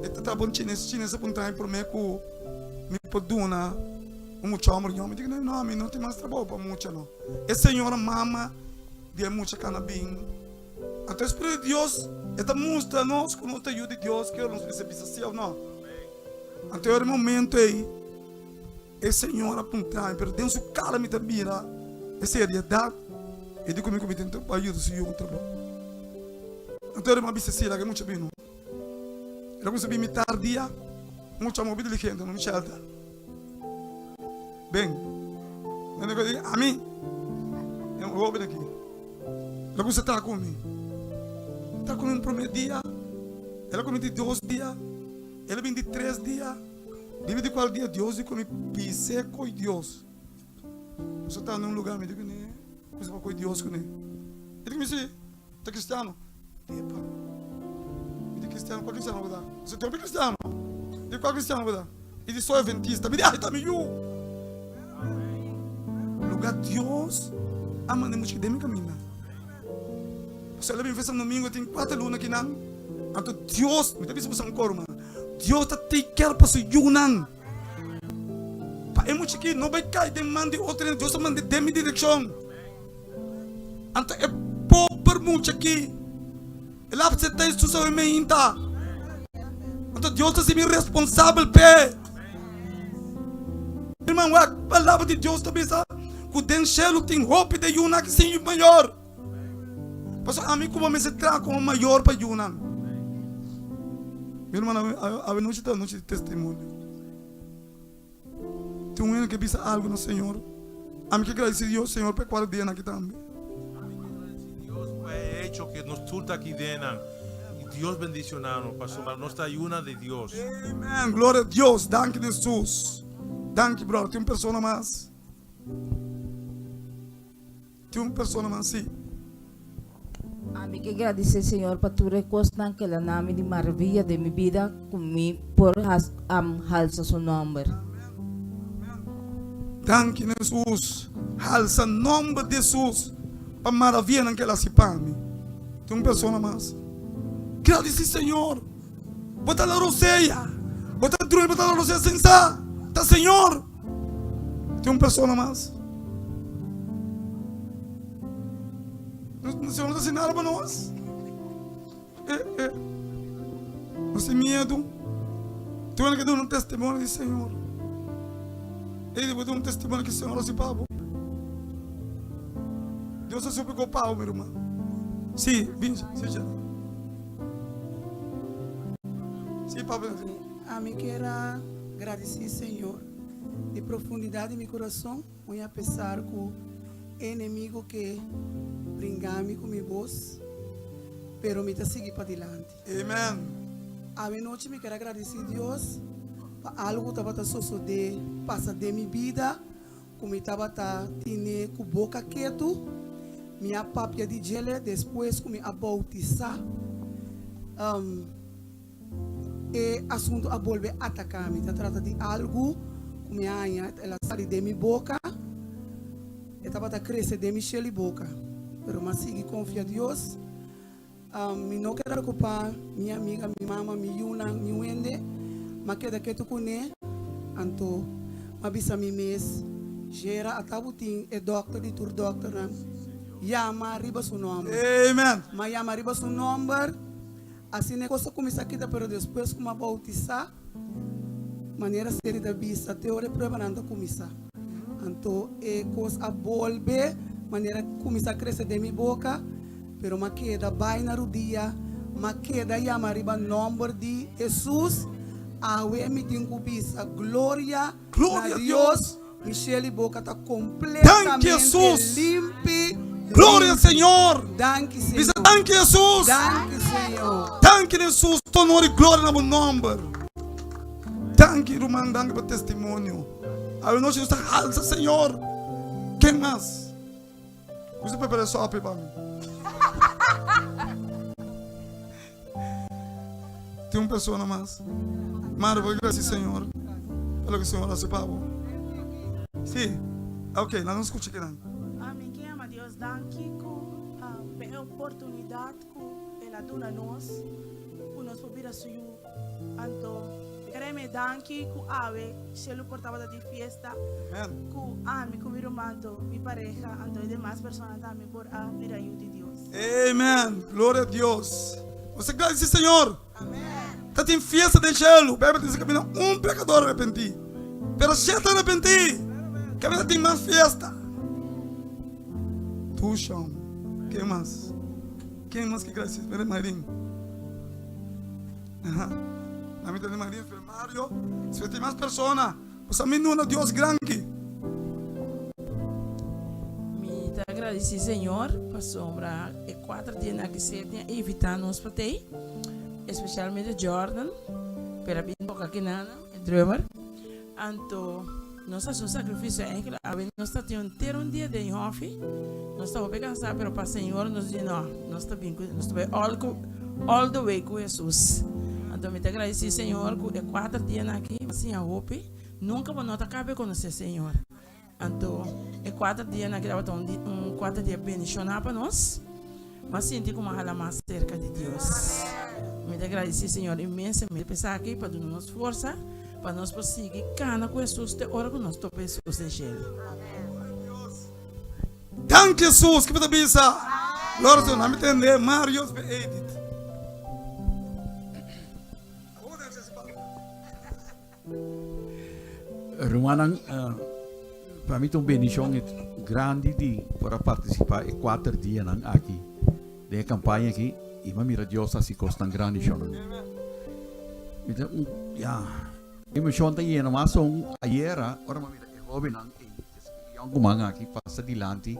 e ta traba un chines, chines a puntra mi prome ku mi por duna un mucha homber ño, mi di no, mi no tin mas trabou pa mucha no. E señora mama di e mucha kana bin. Anto e Spiritu di Dios e ta mustra nos ku nos ta yu di Dios, kero nos mester bisa si òf no. Anto e momento ei e Señor a puntra mi, pero den su kara mi ta mira e seriedat, e di ku mi ku mi tin pa yuda su yu ku trabou. Anto e mi a bisa si, laga e mucha bini. El a kuminsá bini mitar dia, mucha hopi diligente, no mi shelta. Ben. Ami, e un hoben aki. El a kuminsá traha ku mi. El traha ku mi un promé dia, el a ku mi di dos dia, el a bin di tres dia. Riba di kual dia Dios di ku mi bis'é koe Dios. Nos a ta na un lugá, mi di kuné, kusa pa koe Dios kuné. E di ku mi si, ta kristiano. Epa, mi di kristiano, kua kristiano bo ta? Mi si, ta hopi kristiano. Di kua kristiano bo ta? E di, soy adventista. Mi di, ay, ta mi yu. Lugar Dios a manda e mucha den mi caminda. Pasobra el a bin festa domingo tin cuater luna kinan. Anto Dios, mi ta bisa boso un coro man, Dios ta take care pa su yunan. Pa e mucha aki no bay cay den man di otro hende, Dios a manda den mi direccion. Anto e pober mucha aki, el a acepta Jesus awe meinta. Anto Dios ta hasi mi responsabel p'e. Herman, wak, palabra di Dios ta bisa ku den shelu tin hopi den yunan ki sin mayor. Pasobra ami ku bo mester traha komo mayor pa yunan. Mi hermano, awe nochi ta nochi di testimonio. Tin un hende ke bisa algu na Señor. Ami ke gradisi Dios, Señor, pa e kuater dianan aki tambe. Ami ke gradisi Dios pa e hecho ke nos tur ta aki den nan. I Dios bendiciona nos pasobra nos ta yunan di Dios. Amen gloria a Dios danki Jesus danki brother tin un persona mas tin un persona mas si. Ami ke gradisé Señor pa tur e kosnan ke el a na mi di maravilla den mi bida ku mi por halsa su nòmber. Danki Jesus halsa nòmber di Jesus pa maravianan ke el hasi pa mi. Tin un persona mas. Gradisí Señor. Bo ta la rosea. Bo ta drumi, bo ta la rosea sin sa. Ta Señor. Tin un persona mas. Señor no ta hasi nada pa nos. Eh, eh. Nos tin miedu. Tin un ke duna un testimonio di Señor. Ey, bo duna un testimonio ke Señor hasi pa bo. Dios a suplicó pa bo, mi ruman. Sí, bin, sí, sí. Sí, papia. Ami kier a gradici Señor di profundidad di mi corazon, muy a pesar cu e enemigo ke bringa mi cu mi bos, pero mi ta sigui padilanti. Amen. Awe nochi mi kier a gradici Dios pa algo cu tabata sosode pasa den mi bida cu mi tabata tine cu boca ketu. Mi a papia di djele despues cu mi a bautisa. E asunto a bolbe ataca mi. Ta trata di algo cu mi a haña, el a sali den mi boca, e tabata crece den mi shel y boca. Pero mi a sigui confia Dios. Mi no keda preocupa mi amiga, mi mama, mi yunan, niun hende. Mi a keda ketu cune. Anto mi a bisa mi mes, Jera, ata bo tin e dokter di tur dokternan. Yama riba su nomber. Amen. Mi a yama riba su nomber. Asina e kos a kuminsá kita, pero despues ku mi a boutisá, manera Seri ta bisa, te ora e pruebanan ta kuminsá. Anto e kos a bolbe manera kuminsá krese den mi boka, pero mi a keda bai na rudia, mi a keda yama riba nòmber di Hesus. Awe mi tin ku bisa gloria na Dios. Michelle boka ta Danki completamente Jesus. limpi. Gloria limpi. Señor. Danki Señor. Bisa danki Jesus. Danki Señor. Danki Jesus. Tur honor y gloria na bo nomber. Danki ruman, danki pa testimonio. Awe nochi nos ta halsa Señor. Ken mas? Gusta prepara sopi pa mi. Tin un persona mas? Mari bo grasi Señor pa loke Señor hasi pa bo. Si, ok, laga nos skucha kinan. Ami ke yama Dios danki ku pa e oportunidat ku El a duna nos ku nos por bira su yu. Anto mi kere yama e danki ku awe shelu por tabata di fiesta ku ami ku mi ruman anto mi pareha anto e demas persona tambe por a bira yu di Dios. Amen! Gloria a Dios! Nos ta gradisi Señor. Ta tin fiesta den shelu. Bijbel ta bisa kaminda un pekador arepentí. Pero si e ta arepentí, kaminda tin mas fiesta. Tushon. Ken mas? Ken mas ke gradisi? Mira Marin. Aha. Na mi ta di Marin, Fer Mario. Si tin mas persona. Nos a minu na Dios granki. Mi ta agradeci Señor pasobra e cuater dianan aki Sydney a invita nos pa tey, especialmente Jordan, pero a bin toca aki nan, e drummer. Anto nos a haci un sacrificio enkele awe nos ta tin henter un dia den hofi, nos ta hopi cansa pero pa Señor nos di no, nos ta bin cu, nos ta bay all cu, all the way cu Jesus. Anto mi ta agradeci Señor cu e cuater dianan aki mi a siña hopi. Nunka bo no ta kaba e konosé Señor. Anto e kuater dianan aki tabata un un kuater dia bendishoná pa nos. Mi a sinti ku mi a hala mas serka di Dios. Mi ta gradisí Señor inmensamente pa esaki, pa duna nos forsa pa nos por sigui kana ku Hesus te ora ku nos topa Hesus den shelu. Danki Hesus, ki bo ta bisa? Gloria Señor, nan mi tende Mario be Edith. Rumannan, pa mi ta un bendishon grandi di por a partisipá e kuater dianan aki den e kampaña aki i mi a mira Dios hasi kosnan grandi shonnan. Mi ta un, ya, emoshon ta yena mas aun ayera ora mi a mira e hóbennan ei, e yònkuman aki pasa dilanti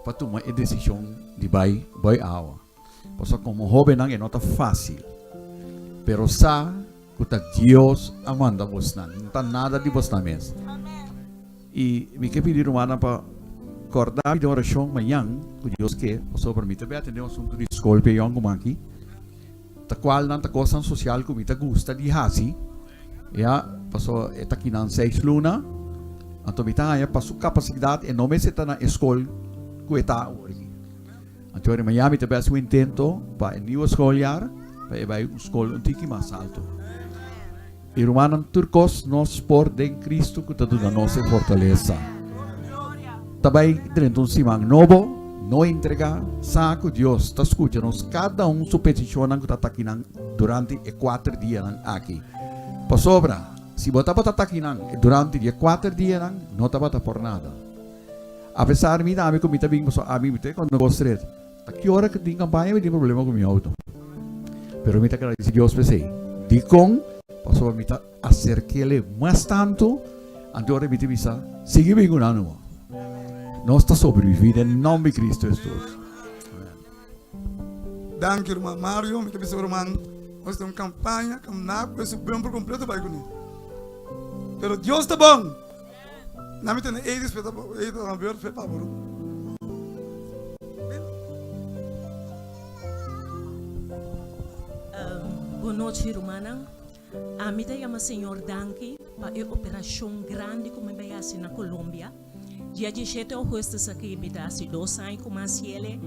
pa tuma e desishon di bai boi awa. Pasobra komo hóbennan e no ta fásil, pero sa ku ta Dios a manda bosnan, no ta nada di bosnan mes. I mi ke pidi rumannan pa kòrda mi den orashon mañan ku Dios ke, pasobra mi ta bai atendé un asuntu di skol pa e yònkuman aki, ta kualnan ta kosnan sosial ku mi ta gusta di hasi, ya, pasobra e ta kinan seis luna, anto mi ta haña pa su kapasidat e no mester ta na e skol ku e ta awor aki. Anto ora Miami ta bes un intento pa e nieuwe schooljaar pa e bai un school un tiki mas alto. I rumannan tur kos nos por den Cristo ku ta duna nos e fortalesa. Ta bai drenta un siman nobo, no entrega, sa ku Dios ta skucha nos kada un su petishonnan ku ta takinan durante e kuater dianan aki. Pasobra si bo tabata takinan durante di e kuater dianan no tabata por nada. Apesar mi tambe ku mi ta bin pasobra ami mi ta konta bos stret. Ta ki ora ku tin kampaña mi tin problema ku mi outo. Pero mi ta gradisi Dios pa esei. Dikon? Pasobra mi ta aserk'el mas tantu, anto ora mi ta bisa, sigui bin ku nan numa. Nos ta sobrevivi den nomber di Cristo Hesus. Amen. Danki ruman Mario, mi ta bisa ruman nos tin un kampaña kamna ku esun bumper kompleto bai kuné. Pero Dios ta bon. Na mi tene Edis pe ta Edis ta na beurt pe pa buru. Bon nochi rumannan. Ami ta yama Señor danki pa e operashon grandi ku mi bai hasi na Colombia. Dia diesshete ougùstus aki mi ta hasi dos aña ku mas yele.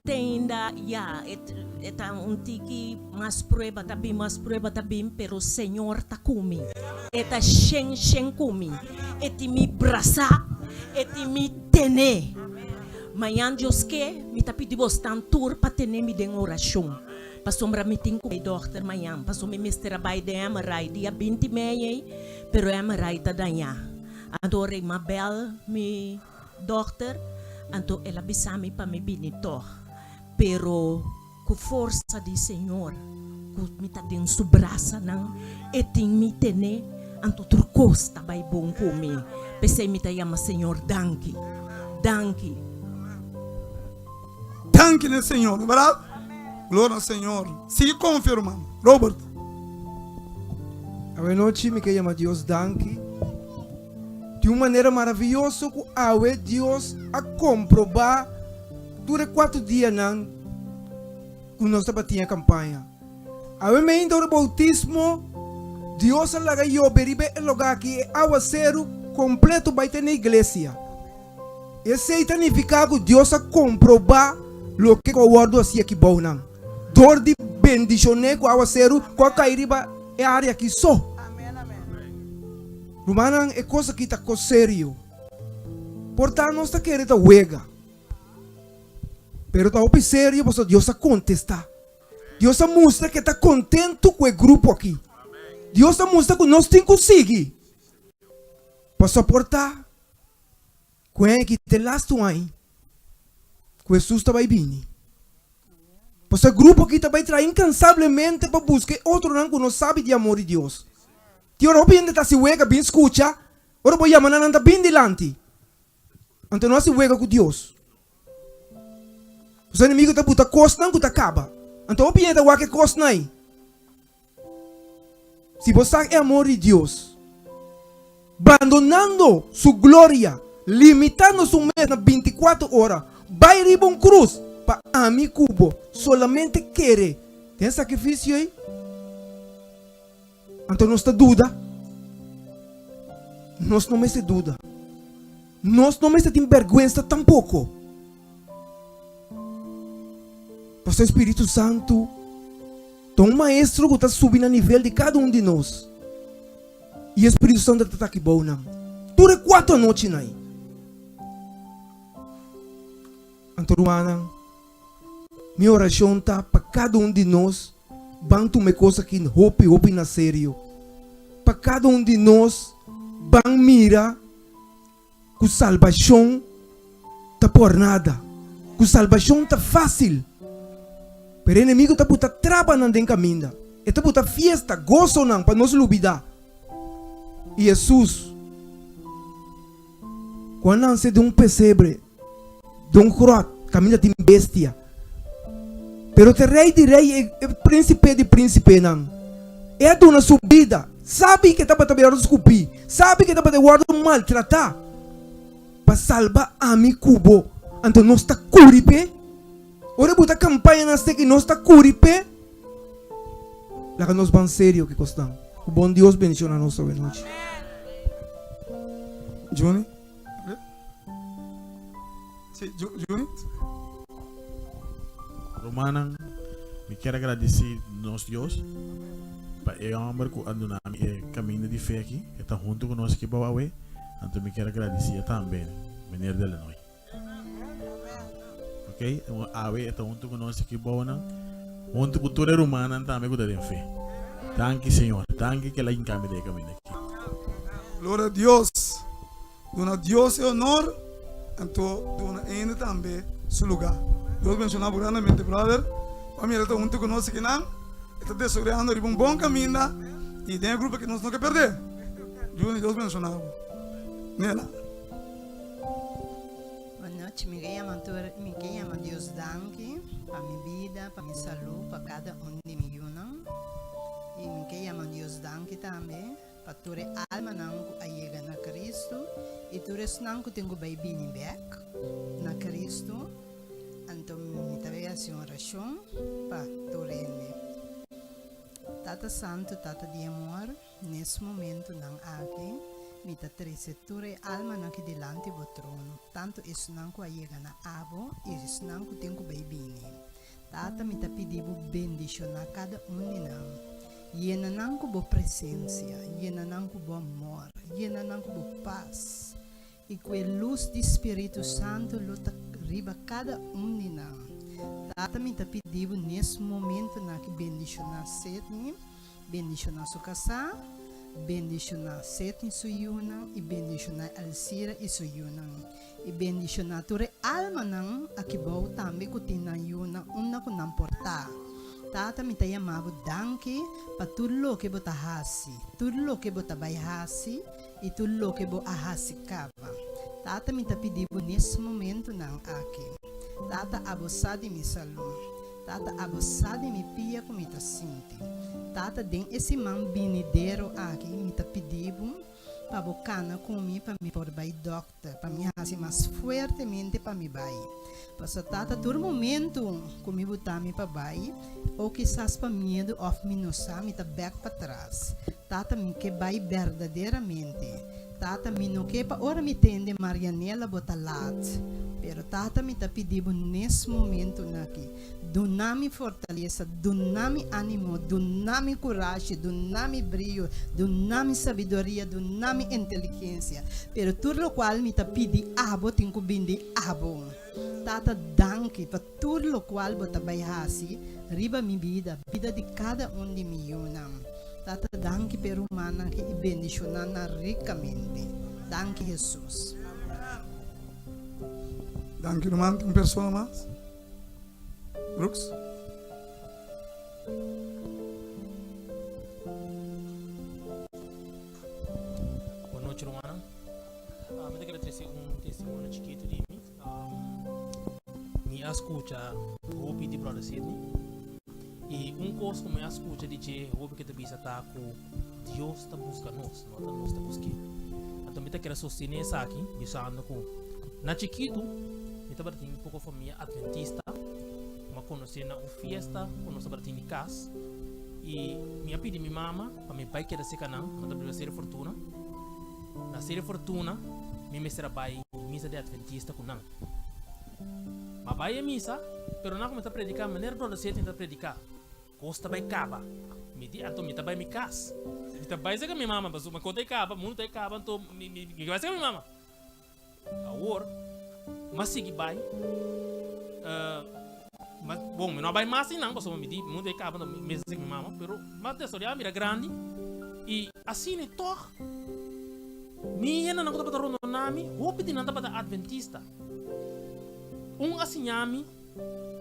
Te ainda ya e ta un tiki mas prueba ta bin, mas prueba ta bin, pero Señor ta ku mi. E ta shen shen ku mi. E tin mi brasá, e tin mi tené. Mañan Dios ke, mi ta pidi bosnan tur pa tene mi den orashon. Pasobra mi tin ku bai dòkter mañan, pasobra mi mester a bai den MRI dia binti mei ei, pero e MRI ta dañá. Anto ora m'a bèl mi dòkter, anto el a bisa mi pa mi bini tòg. Pero ku forsa di Señor, ku mi ta den su brasanan, e tin mi tené, anto tur kos ta bai bon ku mi. P'esei mi ta yama Señor danki. Danki. Danki na Señor, no berdad? Gloria na Señor. Sigui confia, ruman. Robert. Awe nochi mi ke yama Dios danki di un manera maravioso ku awe Dios a komprobá tur e kuatu dianan ku nos tabatin e kampaña. Awe meinta ora boutismo. Dios a laga yobe riba e lugá aki, e awaseru kompleto bai te na iglesia. Esei ta nifiká ku Dios a komprobá loke ku a wòrdu hasi aki bou nan dor di bendishon'é ku awaseru ku a kai riba e área aki so. Rumannan, e kos aki ta kos serio. Por ta nos ta kere ta wega, pero ta hopi serio pasobra Dios a kontestá. Dios a mustra ku e ta kontentu ku e grupo aki. Dios a mustra ku nos tin ku sigui pa soportá ku e aki te lastu aña ku Hesus ta bai bini. Pasobra e grupo aki ta bai traha inkansablemente pa buska e otronan ku no sabi di amor di Dios. Tin ora hopi hende ta hasi wega bin skucha, ora bo yama nan, nan ta bin dilanti. Anto no hasi wega ku Dios. Pasobra enemigo ta buta kosnan ku ta kaba. Anto hopi hende ta wak e kosnan ei. Si bo sa e amor di Dios, bandonando su gloria, limitando su mes na bintikuater ora, bai riba un krus pa ami ku bo solamente kere den e sakrifisio ei, Anto nos ta duda? Nos no mester duda. Nos no mester tin bèrgwensa tampoko. Pasobra e Spiritu Santu ta un maestro ku ta subi na nivel di kada un di nos. I e Spiritu Santu ta taki bou nan tur e kuater anochinan ei. Anto rumannan. Mi orashon ta pa kada un di nos ban tuma e kos aki hopi hopi na serio. Pa kada un di nos ban mira ku salbashon ta por nada, ku salbashon ta fásil. Pero e enemigu ta buta trabanan den kaminda, e ta buta fiesta, gosonan pa nos lubidá. I Hesus ku a nanse den un pesebre, den un grot, kaminda tin bestia. Pero ta e Rei di rei, e Prínsipe di prínsipenan. E a duna su bida, sabi ku e tabata wòrdu skupí, sabi ku e tabata wòrdu maltratá, pa salba ami ku bo. Anto nos ta kuri p'e? Ora bo ta kampaña na steki, nos ta kuri p'e? Laga nos ban serio ki kosnan. Ku bon Dios bendiciona nos awe nochi. Juni? Si, Juni? Rumannan, mi kier a gradisí nos Dios pa e hòmber ku a duna mi e kaminda di fe aki. E ta huntu ku nos aki bou awe, anto mi kier a gradisí e tambe, Meneer Delanoy. Ok, awe e ta huntu ku nos aki bounan, huntu ku tur e rumannan tambe ku ta den fe. Danki Señor, danki ke el a hinka mi den e kaminda aki. Gloria a Dios. Duna Dios e honor, anto duna hende tambe su luga. Dios bendiciona bo grandemente brother. Bo a mira ta huntu ku nos akinan, e ta desoreando riba un bon kaminda i den e grupo aki nos no ke perde. Juni Dios bendiciona bo. Nela. Bon nochi, mi ke yama tur, mi ke yama Dios danki pa mi bida, pa mi salú, pa kada un di mi yunan. I mi ke yama Dios danki tambe pa tur e almanan ku a yega na Kristu i tur esnan ku tin ku bai bini bèk na Kristu. Anto mi ta bai hasi un orashon pa tur hende. Tata Santu, Tata di amor. Nes momentunan aki, mi ta trese tur e almanan aki dilanti bo trono, tantu esnan ku a yega na abo i esnan ku tin ku bai bini. Tata, mi ta pidi bo bendishoná kada un di nan. Yena nan ku bo presensia, yena nan ku bo amor, yena nan ku bo pas, i ku e lus di Spiritu Santu lo ta riba kada un di nan. Tata, mi ta pidi bo nes momentunan aki bendishoná Sidney. Bendishoná su kasá, bendishoná Setni su yunan i bendishoná Elsira i su yunan. I bendishoná tur e almanan akibou tambe ku tin nan yunan unda ku nan por ta. Tata, mi ta yama bo danki pa tur loke bo ta hasi, tur loke bo ta bai hasi i tur loke bo a hasi kaba. Tata, mi ta pidi bo nes momentunan aki. Tata, abo sa di mi salú. Tata, abo sa di mi pia ku mi ta sinti. Tata, den e siman binidero aki mi ta pidi bo. pa bo kana ku mi pa mi por bai dòkter, pa mi hasi mas fuertemente pa mi bai. Paso Tata tur momentu ku mi buta mi pa bai, o kisas pa miedu òf mi no sa, mi ta bèk patras. Tata mi ke bai berdaderamente. Tata mi no ke pa ora mi tende Marianela bo ta laat. Pero Tata mi ta pidi bo nes momentunan aki, duna mi fortalesa, duna mi animo, duna mi kurashi, duna mi brio, duna mi sabiduria, duna mi inteligensia. Pero tur lokual mi ta pidi abo tin ku bini di abo. Tata danki pa tur lokual bo ta bai hasi riba mi bida, bida di kada un di mi yunan. Tata danki p'e rumannan ki i bendishoná nan rikamente. Danki Hesus. Danki ruman. Tin un persona mas? Brooks? Bon nochi rumannan. Mi ta kere trese un testimonio chikitu di mi. Mi a skucha hopi di Brother Sidney i un kos ku mi a skucha di dje hopi ke ta bisa ta ku Dios ta buska nos, no ta nos ta busk'é. Anto mi ta kere sostené esaki bisando ku na chikitu mi tabata tin poko famia adventista ku mi a konosé na un fiesta ku nos tabata tin di kas i mi a pidi mi mama pa mi bai keda serka nan, nan ta biba Sere Fortuna. Na Sere Fortuna mi mester a bai misa di adventista ku nan. M'a bai e misa, pero nan kuminsá prediká manera Brother Sidney ta prediká. Kos ta bai kaba. Mi di, anto mi ta bai mi kas. Mi ta bai serka mi mama, pasobra kos ta e kaba, mundu ta e kaba, anto mi mi mi bai serka mi mama. Awor, m'a sigui bai. Ma, bon, mi no a bai mas einan pasobra mi di mundu ei kaba, mi mester sigi mi mama, pero m'a desaroyá a bira grandi i asina tòg mi hendenan ku tabata rondoná mi, hopi di nan tabata adventista. Un a siña mi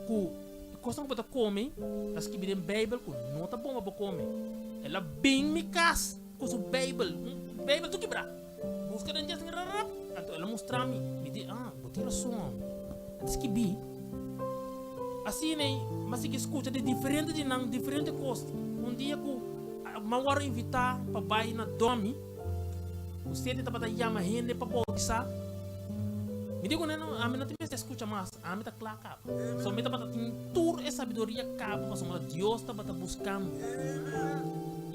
ku e kosnan ku bo ta kome ta skibi den Beibel ku no ta bon pa bo kome. El a bin mi kas ku su Beibel, un Beibel tur kibrá. Buska den dje asina rarap. Anto el a mustra mi. Mi di, ah, bo tin rason. A ta skibí. Asina ei, mi a sigui skucha di diferente di nan, diferente kos. Un dia ku mi a wòrdu invitá pa bai na Domi, ku sete tabata yama hende pa boutisá. Mi di ku nan, ami no tin mester skucha mas, ami ta kla kaba. So mi tabata tin tur e sabiduria kaba pasobra Dios tabata buska mi.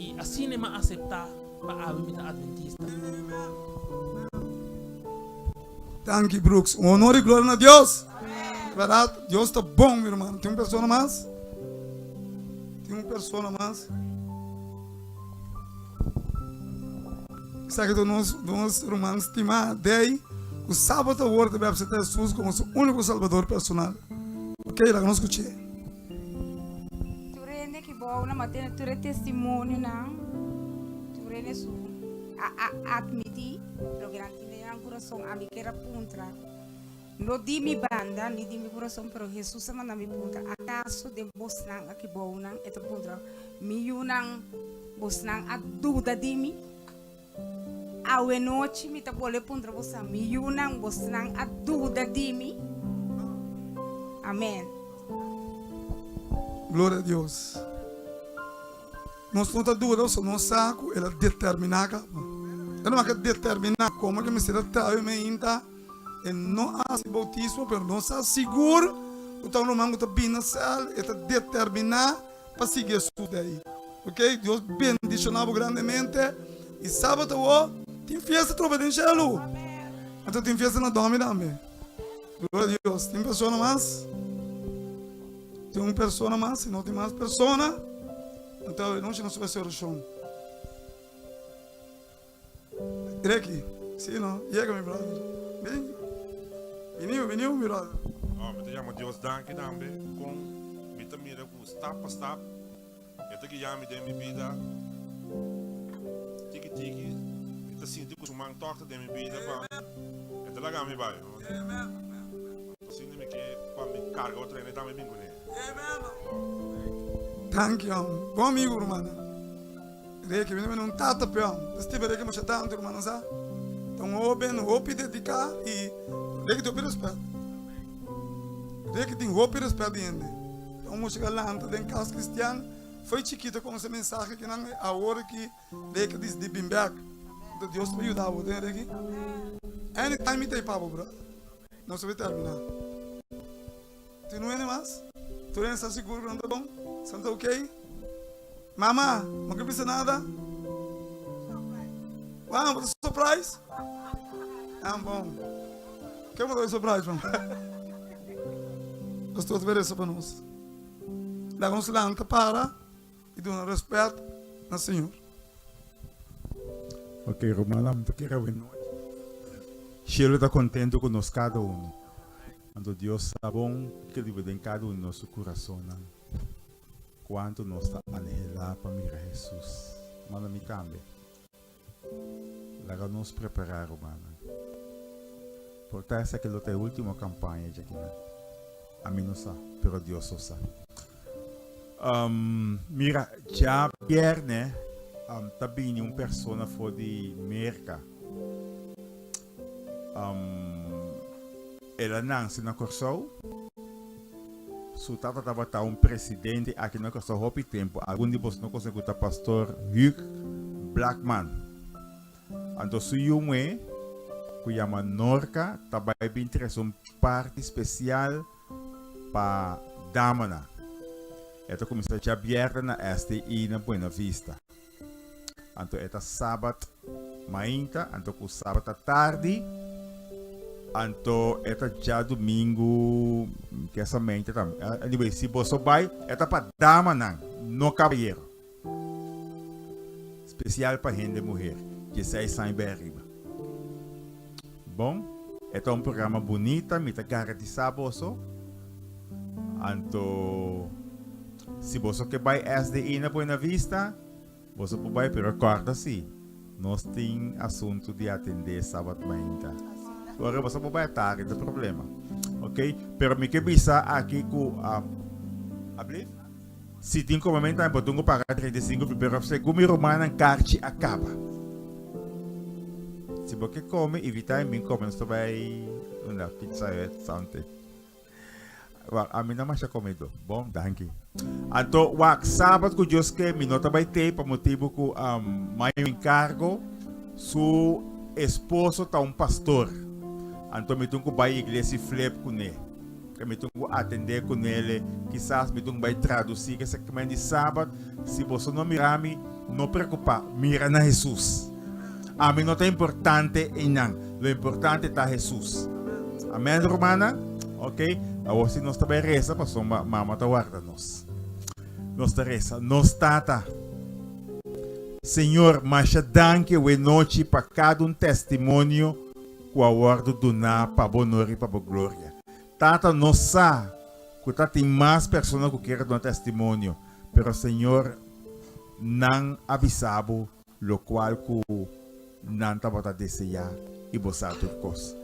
I asina mi a aseptá. Pa awe mi ta adventista. Danki Brooks. Un honor y gloria na Dios. Verdad, Dios ta bon, mi hermano. Tin un persona mas? Tin un persona mas? Esaki ta nos, nos ruman stimá, Dey, ku sábado awor ta bai acepta Jesus como su único Salvador personal. Ok, laga nos skuch'é. Tur hende ki bou nan a tene tur e testimonionan, tur hende su a a admití loke nan tin den nan kurason. Ami kier a puntra, no di mi banda ni di mi kurason, pero Hesus a manda mi puntra, akaso den bosnan aki bou nan, e ta puntra, mi yunan, bosnan a duda di mi? Awenochi mi ta bolbe puntra bosan, mi yunan, bosnan a duda di mi? Amen. Gloria a Dios. Nos no ta duda so nos sa ku el a determiná kaba. El a determiná komo ke mester a traha meinta. E no a hasi boutismo pero nos sa sigur ku ta un ruman ku ta bini na sèl e ta determiná pa sigui Hesus de ahí. Ok, Dios bendiciona bo grandemente y sabado awo tin fiesta trobe den cielo. Anto tin fiesta na Domi tambe. Gloria a Dios. Tin persona mas? Tin un persona mas? Si no tin mas persona, anto awe nochi nos ta bai haci oracion. Ricky, si no, yega mi brother. Bin. Biniu, biniu mi brother. Oh, mi ta yama Dios danki tambe kon mi ta mira ku stap pa stap e ta guia mi den mi bida tiki tiki mi ta sinti ku su man tòg ta den mi bida pa e ta laga mi bai no asina mi ke pa mi karga otro hende tambe bin kuné. Danki hom. Bon amigo rumannan. Reke mi un tata peon. Estiba reke masha tantu rumannan sa. Ta un hoben hopi dediká i reke tin hopi rèspèt. Reke tin hopi rèspèt di hende. Ta un mucha ku a lanta den kas kristian fo'i chikito konosé mensahe kinan awor ki reke disidí bin bèk. Anto Dios ta yuda bo, tende aki? Anytime mi ta ei pa bo, brother. Nos ta bay termina. Tin un hende mas? Tur hende sta sigur ku nan ta bon? Nan ta ok? Mama, no ke bisa nada? Wow, bo ta surprise? Ah, bon. Ke bo ta surprise, mama? Pastor ta bay resa pa nos. Laga nos lanta para i duna respet na Señor. Ok, rumannan, mi ta kere awe nochi. Cielo ta contento cu nos cada uno. Anto Dios sa bon kiko ta biba den cada uno di nos su curasonnan. Cuanto nos ta anhela pa mira Jesus. Manda mi tambe. Laga nos prepara, rumannan. Por ta esaki lo ta e ultimo campaña djakinan. Ami no sa, pero Dios so sa. Mira, djabierne ta bini un persona for di Merca. El a nanse na Kòrsou. Su tata tabata un presidente aki na Kòrsou hopi tempu. Algun di boso no konosé ku ta Pastor Hugh Blackman. Anto su yu muhé ku yama Norka ta bai bin trese un parti spesial pa damanan. E ta kuminsá djabièrnè na STI na Buena Vista. Anto e ta sabat mainta, anto ku sabat atardi, anto e ta djadumingu kesamente tambe. Anyway, si boso bai, e ta pa damanan, no kabayero. Spesial pa hende muher, dieseis aña bai ariba. Bon, e ta un programa bunita, mi ta garantisá boso. Anto, si boso ke bai SDI na Buena Vista, boso por bai, pero kòrda si, nos tin asuntu di atendé sabat mainta. Ora boso por bai atardi, no ta problema. Ok, pero mi ke bisa aki ku, ablief? Si tin komamento tambe bo tin ku paga 35 pi pero segun mi rumannan karchi a kaba. Si bo ke kome invita mi bin kome nos ta bai unda pizza hut something. Wak ami no masha komedo. Bon danki. Anto wak sabat ku Dios ke mi no ta bai tei pa motibu ku mai un enkargo su esposo ta un pastor. Anto mi tin ku bai iglesia flip kuné. Ke mi tin ku atendé ku nele, kisas mi tin ku bai tradusí ke segment di Sabat. Si boso no mira mi, no preokupá, mira na Hesus. Ami no ta importante einan, lo importante ta Hesus. Amèn, rumannan? Oke, awor si nos ta bai resa, pasobra mama ta warda nos. Nos ta resa. Nos Tata, Señor, masha danki awe nochi pa kada un testimonio ku a wòrdu duná pa bo onor i pa bo gloria. Tata, nos sa ku ta tin mas persona ku kier duna testimonio, pero Señor, nan a bisa bo lokual ku nan tabata deseá i bo sa tur kos.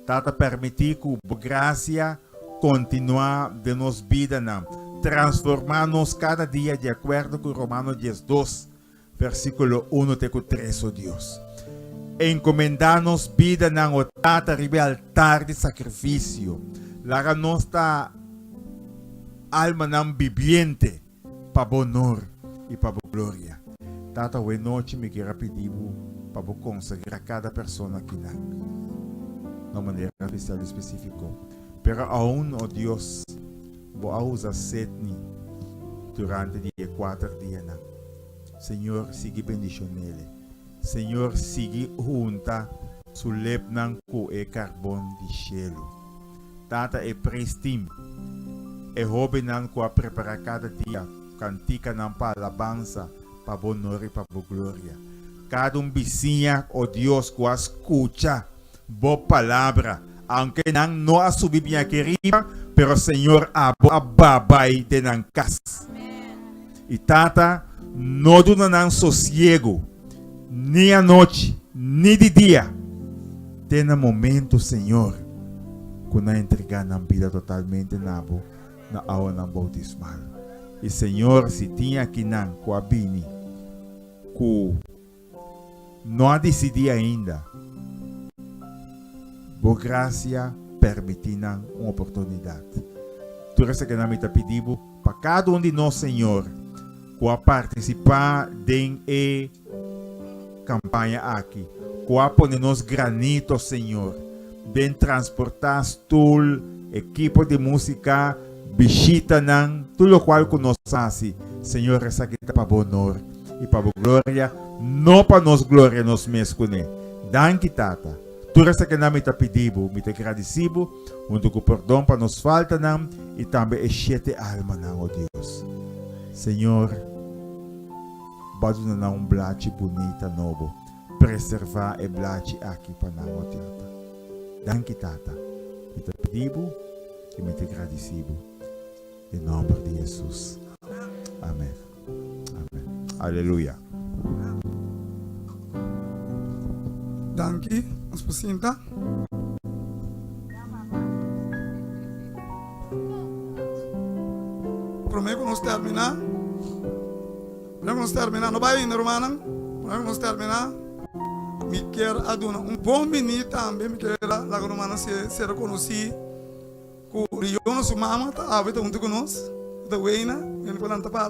Tata, permití ku bo grasia kontinuá den nos bidanan, transformá nos kada dia di akuerdo ku Romano 12, Versíkulo unu te ku tres, O Dios, enkomendá nos bidanan, o Tata, riba e altar di sakrifisio. Laga nos ta almanan bibiente pa bo onor i pa bo gloria. Tata, awe nochi mi kier a pidi bo pa bo konsagrá kada persona akinan na un manera spesial i spesífiko. Pero aun, o Dios, Bo a usa Sidney durante di e kuater dianan. Señor sigui bendishonele. Señor sigui hunta su lepnan ku e karbon di shelu. Tata e praise team, e hobennan ku a prepara kada dia kantikanan pa alabansa pa bo honor i pa bo gloria. Kada un bisiña, o Dios, ku a skucha Bo palabra, aunke nan no a subi bin aki riba, pero Señor abo a babai den nan kas. I Tata, no duna nan sosiegu, ni anochi, ni di dia, te na momento, Señor, ku nan entregá nan bida totalmente na Bo na awanan boutismal. I Señor, si tin akinan ku a bini ku No a disidí ainda. Bo grasia permití nan un oportunidat. Tur esakinan mi ta pidi bo pa kada un di nos, Señor, ku a partisipá den e kampaña aki. ku a pone nos granito, Señor, den transportá stul, ekipo di músika, bishitanan, tur lokual ku nos hasi, Señor, esaki ta pa bo honor i pa bo gloria, no pa nos gloria nos mes kuné. Danki, Tata. Tur esakinan mi ta pidi bo, mi ta gradisí bo, huntu ku pordon pa nos faltanan i tambe e shete almanan, o Dios. Señor, bo a duna nan un blachi bunita nobo. Preservá e blachi aki pa nan, o Tata. Danki, Tata. Mi ta pidi bo i mi ta gradisí bo. Den nòmber di Hesus. Amèn. Amèn. Aleluya. Danki. Nos por sinta. Promé ku nos terminá, promé ku nos terminá, no bai ainda rumannan, promé ku nos terminá, mi kier a duna un bon biní tambe, mi kier a laga rumannan ser konosí ku Riona su mama ta awe ta huntu ku nos, ta Weina, mi por lanta para.